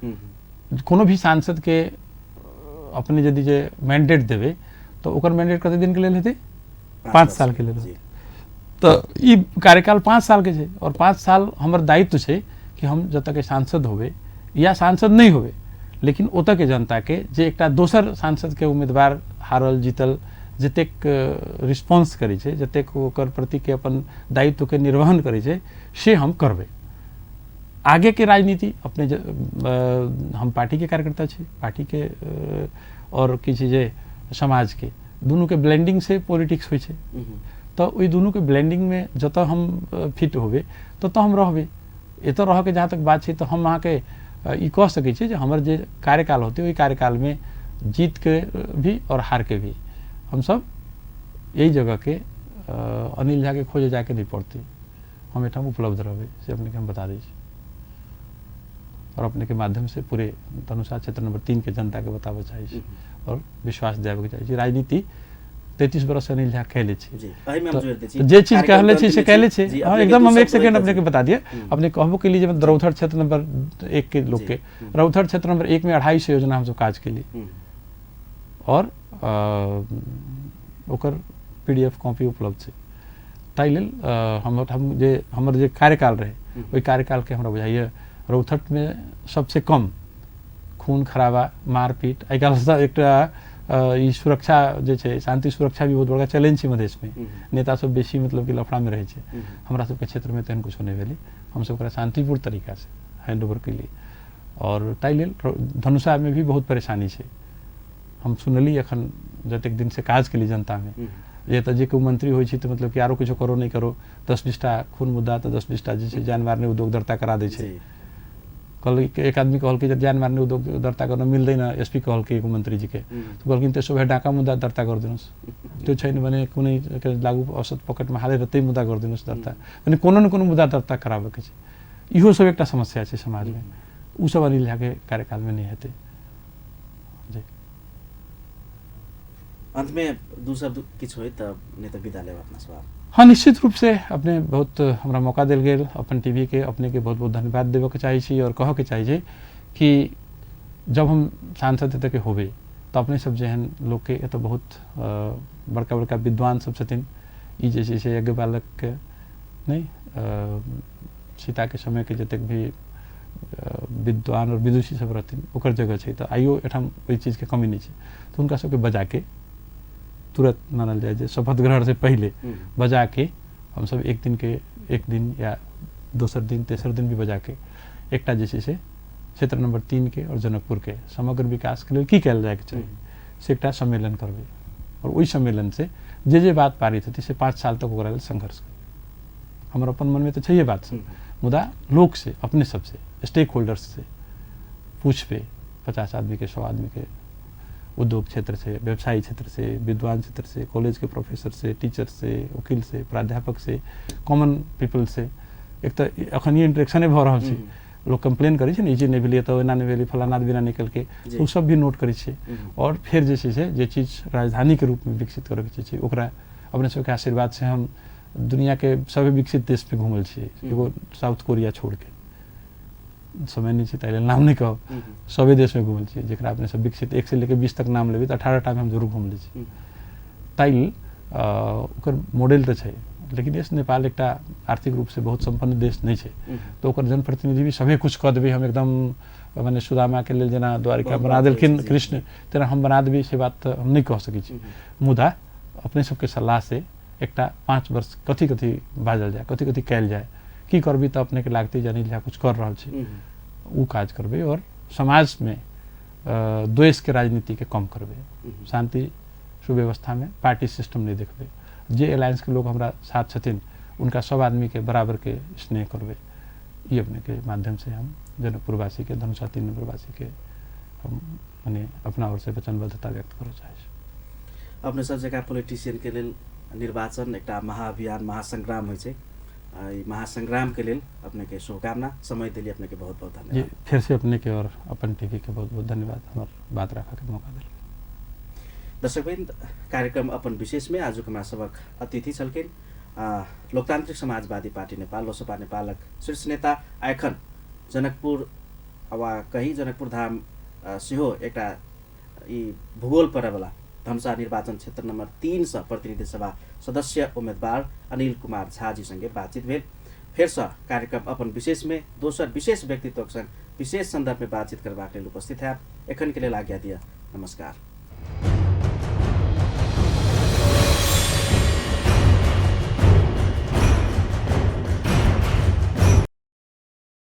कोनो भी सांसद के अपने यदि जे मैंडेट देबै तऽ ओकर मैंडेट कते दिन के लेल हेतै? 5 साल के लेल। तऽ ई कार्यकाल 5 साल के छै, और 5 साल हमर दायित्व छै कि हम जतऽ के सांसद होबै या सांसद नहि होबै, लेकिन ओतऽ के जनता के जे एकटा दोसर सांसद के उम्मीदवार हारल जीतल जतेक रिस्पॉन्स करै छै, जतेक ओकर प्रति के अपन दायित्व के निर्वहन करै छै, से हम करबै। आगे के राजनीति अपने हम पार्टी के कार्यकर्ता छी, पार्टी के और की छै जे समाज के दुनू के ब्लेंडिंग से पॉलिटिक्स होइ छै। तऽ ओहि दुनू के ब्लेंडिंग में जतऽ हम फिट होबै ततऽ हम रहबै। एतऽ रहऽके जहाँ तक बात छै तऽ हम अहाँके ई कह सकै छी जे हमर जे कार्यकाल होतै ओहि कार्यकालमे जीत के भी और हार के भी हमसब एहि जगह के अनिल झा के खोजे जाके नहीं पड़तै, हम एहिठाम उपलब्ध रहबै, से अपनेके हम बता दै छी। और अपने के माध्यम से पूरे धनुषा क्षेत्र नंबर 3 के जनता के बताबऽ चाहै छी और विश्वास दियाबऽ चाहै छी। राजनीति 33 बरस अनिल झा कैले छी, जे चीज कहले छी से कैले छी। हाँ, एकदम हम 1 सेकंड अपने के बता दिए। अपने कहबो के लिए जब रौथर क्षेत्र नंबर 1 के लोग के, रौथर क्षेत्र नंबर 1 में 250 योजना हमसब काज केली और ओकर PDF copy उपलब्ध छै। ताहि लेल हम जे हमर जे कार्यकाल रहे ओहि कार्यकालके हमरा बुझाइए रौथटमे सबसे कम खून खराबा मारपीट, आइ काल्हि एकटा ई सुरक्षा जे छै शांति सुरक्षा भी बहुत बड़का चैलेंज छै मधेशमे। नेता सब बेसी मतलब कि लफड़ामे रहै छै, हमरा सबके क्षेत्रमे तेहन कुछो नहि भेलै, हमसब ओकरा शांतिपूर्ण तरीकासँ हैंड ओवर केलियै। और ताहि लेल धनुषामे भी बहुत परेशानी छै। हम सुनली एखन जतेक दिन से काज केली जनतामे जे तऽ जे कोइ मंत्री होइ छै तऽ मतलब कि आरो किछो करो नहि करो, 10-20 टा खून मुद्दा तऽ 10-20 टा जे छै जान मारने उद्योग दर्ता करा दै छै। कहल एक आदमी कहलकै जे जान मारने उद्योग दर्ता गर्न मिल्दैन, एसपी कहलकै एगो मन्त्रीजीके, तऽ कहलखिन त्यसो भए डाका मुद्दा दर्ता गरिदिनुहोस्, त्यो छैन भने कुनै लागु औषध पकेटमा हालेर त्यही मुद्दा गरिदिनुहोस् दर्ता, भने कोनो न कोनो मुद्दा दर्ता कराबऽके छै। इहो सब एकटा समस्या छै समाजमे, उ सब अनिल झाके कार्यकालमे नहि हेतै। जी, अंतमे दू शब्द किछु होइ तऽ नहि तऽ विदा लेब अपना सब। हाँ, निश्चित रूप से अपने बहुत हमरा मौका देल गेल अपन टीवी के, अपने के बहुत बहुत धन्यवाद देबऽ के चाहै छी और कहऽ के चाहै छी कि जब हम सांसद एतऽ के होबै तऽ अपने सब जेहन लोकके एतऽ बहुत बड़का बड़का विद्वान सब छथिन, ई जे छै से यज्ञ बालकके नहि सीताके समयके जतेक भी विद्वान और विदुषी सब रहथिन ओकर जगह छै, तऽ आइयो एहिठाम ओहि चीजके कमी नहि छै। तऽ हुनका सबके बजाके तुरंत मानल जाय जे शपथ ग्रहण से पहले बजा के हम सब एक दिन के एक दिन या दोसर दिन तेसर दिन भी बजा के एकटा जे छै से क्षेत्र नंबर 3 के और जनकपुर के समग्र विकास के लेल की कयल जायके चाही से एकटा सम्मेलन करबै, और ओहि सम्मेलन से जे जे बात पारित हेतै से 5 साल तक ओकरा लेल संघर्ष करबै। हमर अपन मनमे तऽ छैहे बात सब, मुदा लोक से अपने सबसे स्टेक होल्डर्स से पूछबै, 50 आदमी के 100 आदमी के उद्योग क्षेत्र से, व्यवसायी क्षेत्र से, विद्वान क्षेत्र से, कॉलेज के प्रोफेसर से, टीचर से, वकील से, प्राध्यापक से, कॉमन पीपल से। एक तऽ एखन इंटरेक्शने भऽ रहल छै, लोग कंप्लेन करै छै ने, ई चीज नहि भेलै तऽ एना नहि भेलै, फलाना बिना निकलके, ओ सब भी नोट करै छियै। और फेर जे छै से जे चीज राजधानीके रूपमे विकसित करैके छै ओकरा अपने सबके आशीर्वाद से हम दुनिया के सभी विकसित देश पे घूमल छियै, एगो साउथ कोरिया छोड़ के, समय नहि छै ताहि लेल नाम नहि कहब, सभी देशमे घूमल छियै जकरा अपने सब विकसित 1 से लेके 20 तक नाम लेबै तऽ 18 टा मे हम जरूर घूमले छी। ताहि लेल ओकर मॉडल तऽ छै, लेकिन यस नेपाल एकटा आर्थिक रूप से बहुत सम्पन्न देश नहि छै, तऽ ओकर जनप्रतिनिधि भी सभे कुछ कऽ देबै, हम एकदम मने सुदामा के लेल जेना द्वारिका बना देलखिन कृष्ण तेना हम बना देबै से बात तऽ हम नहि कह सकै छी। मुदा अपने सबके सलाह से एकटा 5 वर्ष कथी कथी बाजल जाय, कथी कथी कयल जाय, की करबी तऽ अपने के लागतै जे अनिल झा कुछ कर रहल छै, ओ काज करबै। और समाज में द्वेष के राजनीति के कम करबै, शांति सुव्यवस्था में पार्टी सिस्टम नहीं देखबै, जे अलायंस के लोग हमरा साथ छथिन उनका सब आदमी के बराबर के स्नेह करबै। ई अपने के माध्यम से हम जनकपुरवासी के, धनुषा 3 नंबरवासी के हम मने अपना ओर से वचनबद्धता व्यक्त करऽ चाहै छी। अपने सब जगह पॉलिटिशियन के लेल निर्वाचन एकटा महाअभियान महासंग्राम होइ छै, ई महासंग्राम के लेल अपने के शुभकामना। समय देली अपने के बहुत बहुत धन्यवाद। जी, फिर से अपने के और अपन टीवी के बहुत बहुत धन्यवाद, हमर बात रखा के मौका दिल। दर्शकवृन्द, कार्यक्रम अपन विशेष में आजुक हमरा सबक अतिथि छलखिन लोकतान्त्रिक समाजवादी पार्टी नेपाल लोसपा नेपालक शीर्ष नेता, एखन जनकपुर वा कही जनकपुर धाम सेहो एकटा ई भूगोल पड़ैवला धनुषा निर्वाचन क्षेत्र नंबर 3 से प्रतिनिधि सभा सदस्य उम्मीदवार अनिल कुमार झा जी संगे बातचीत भेल। फेरसँ कार्यक्रम अपन विशेष में दोसर विशेष व्यक्तित्वक संग विशेष संदर्भ में बातचीत करबाक लेल उपस्थित है। एखन के लेल आज्ञा दिअ, नमस्कार।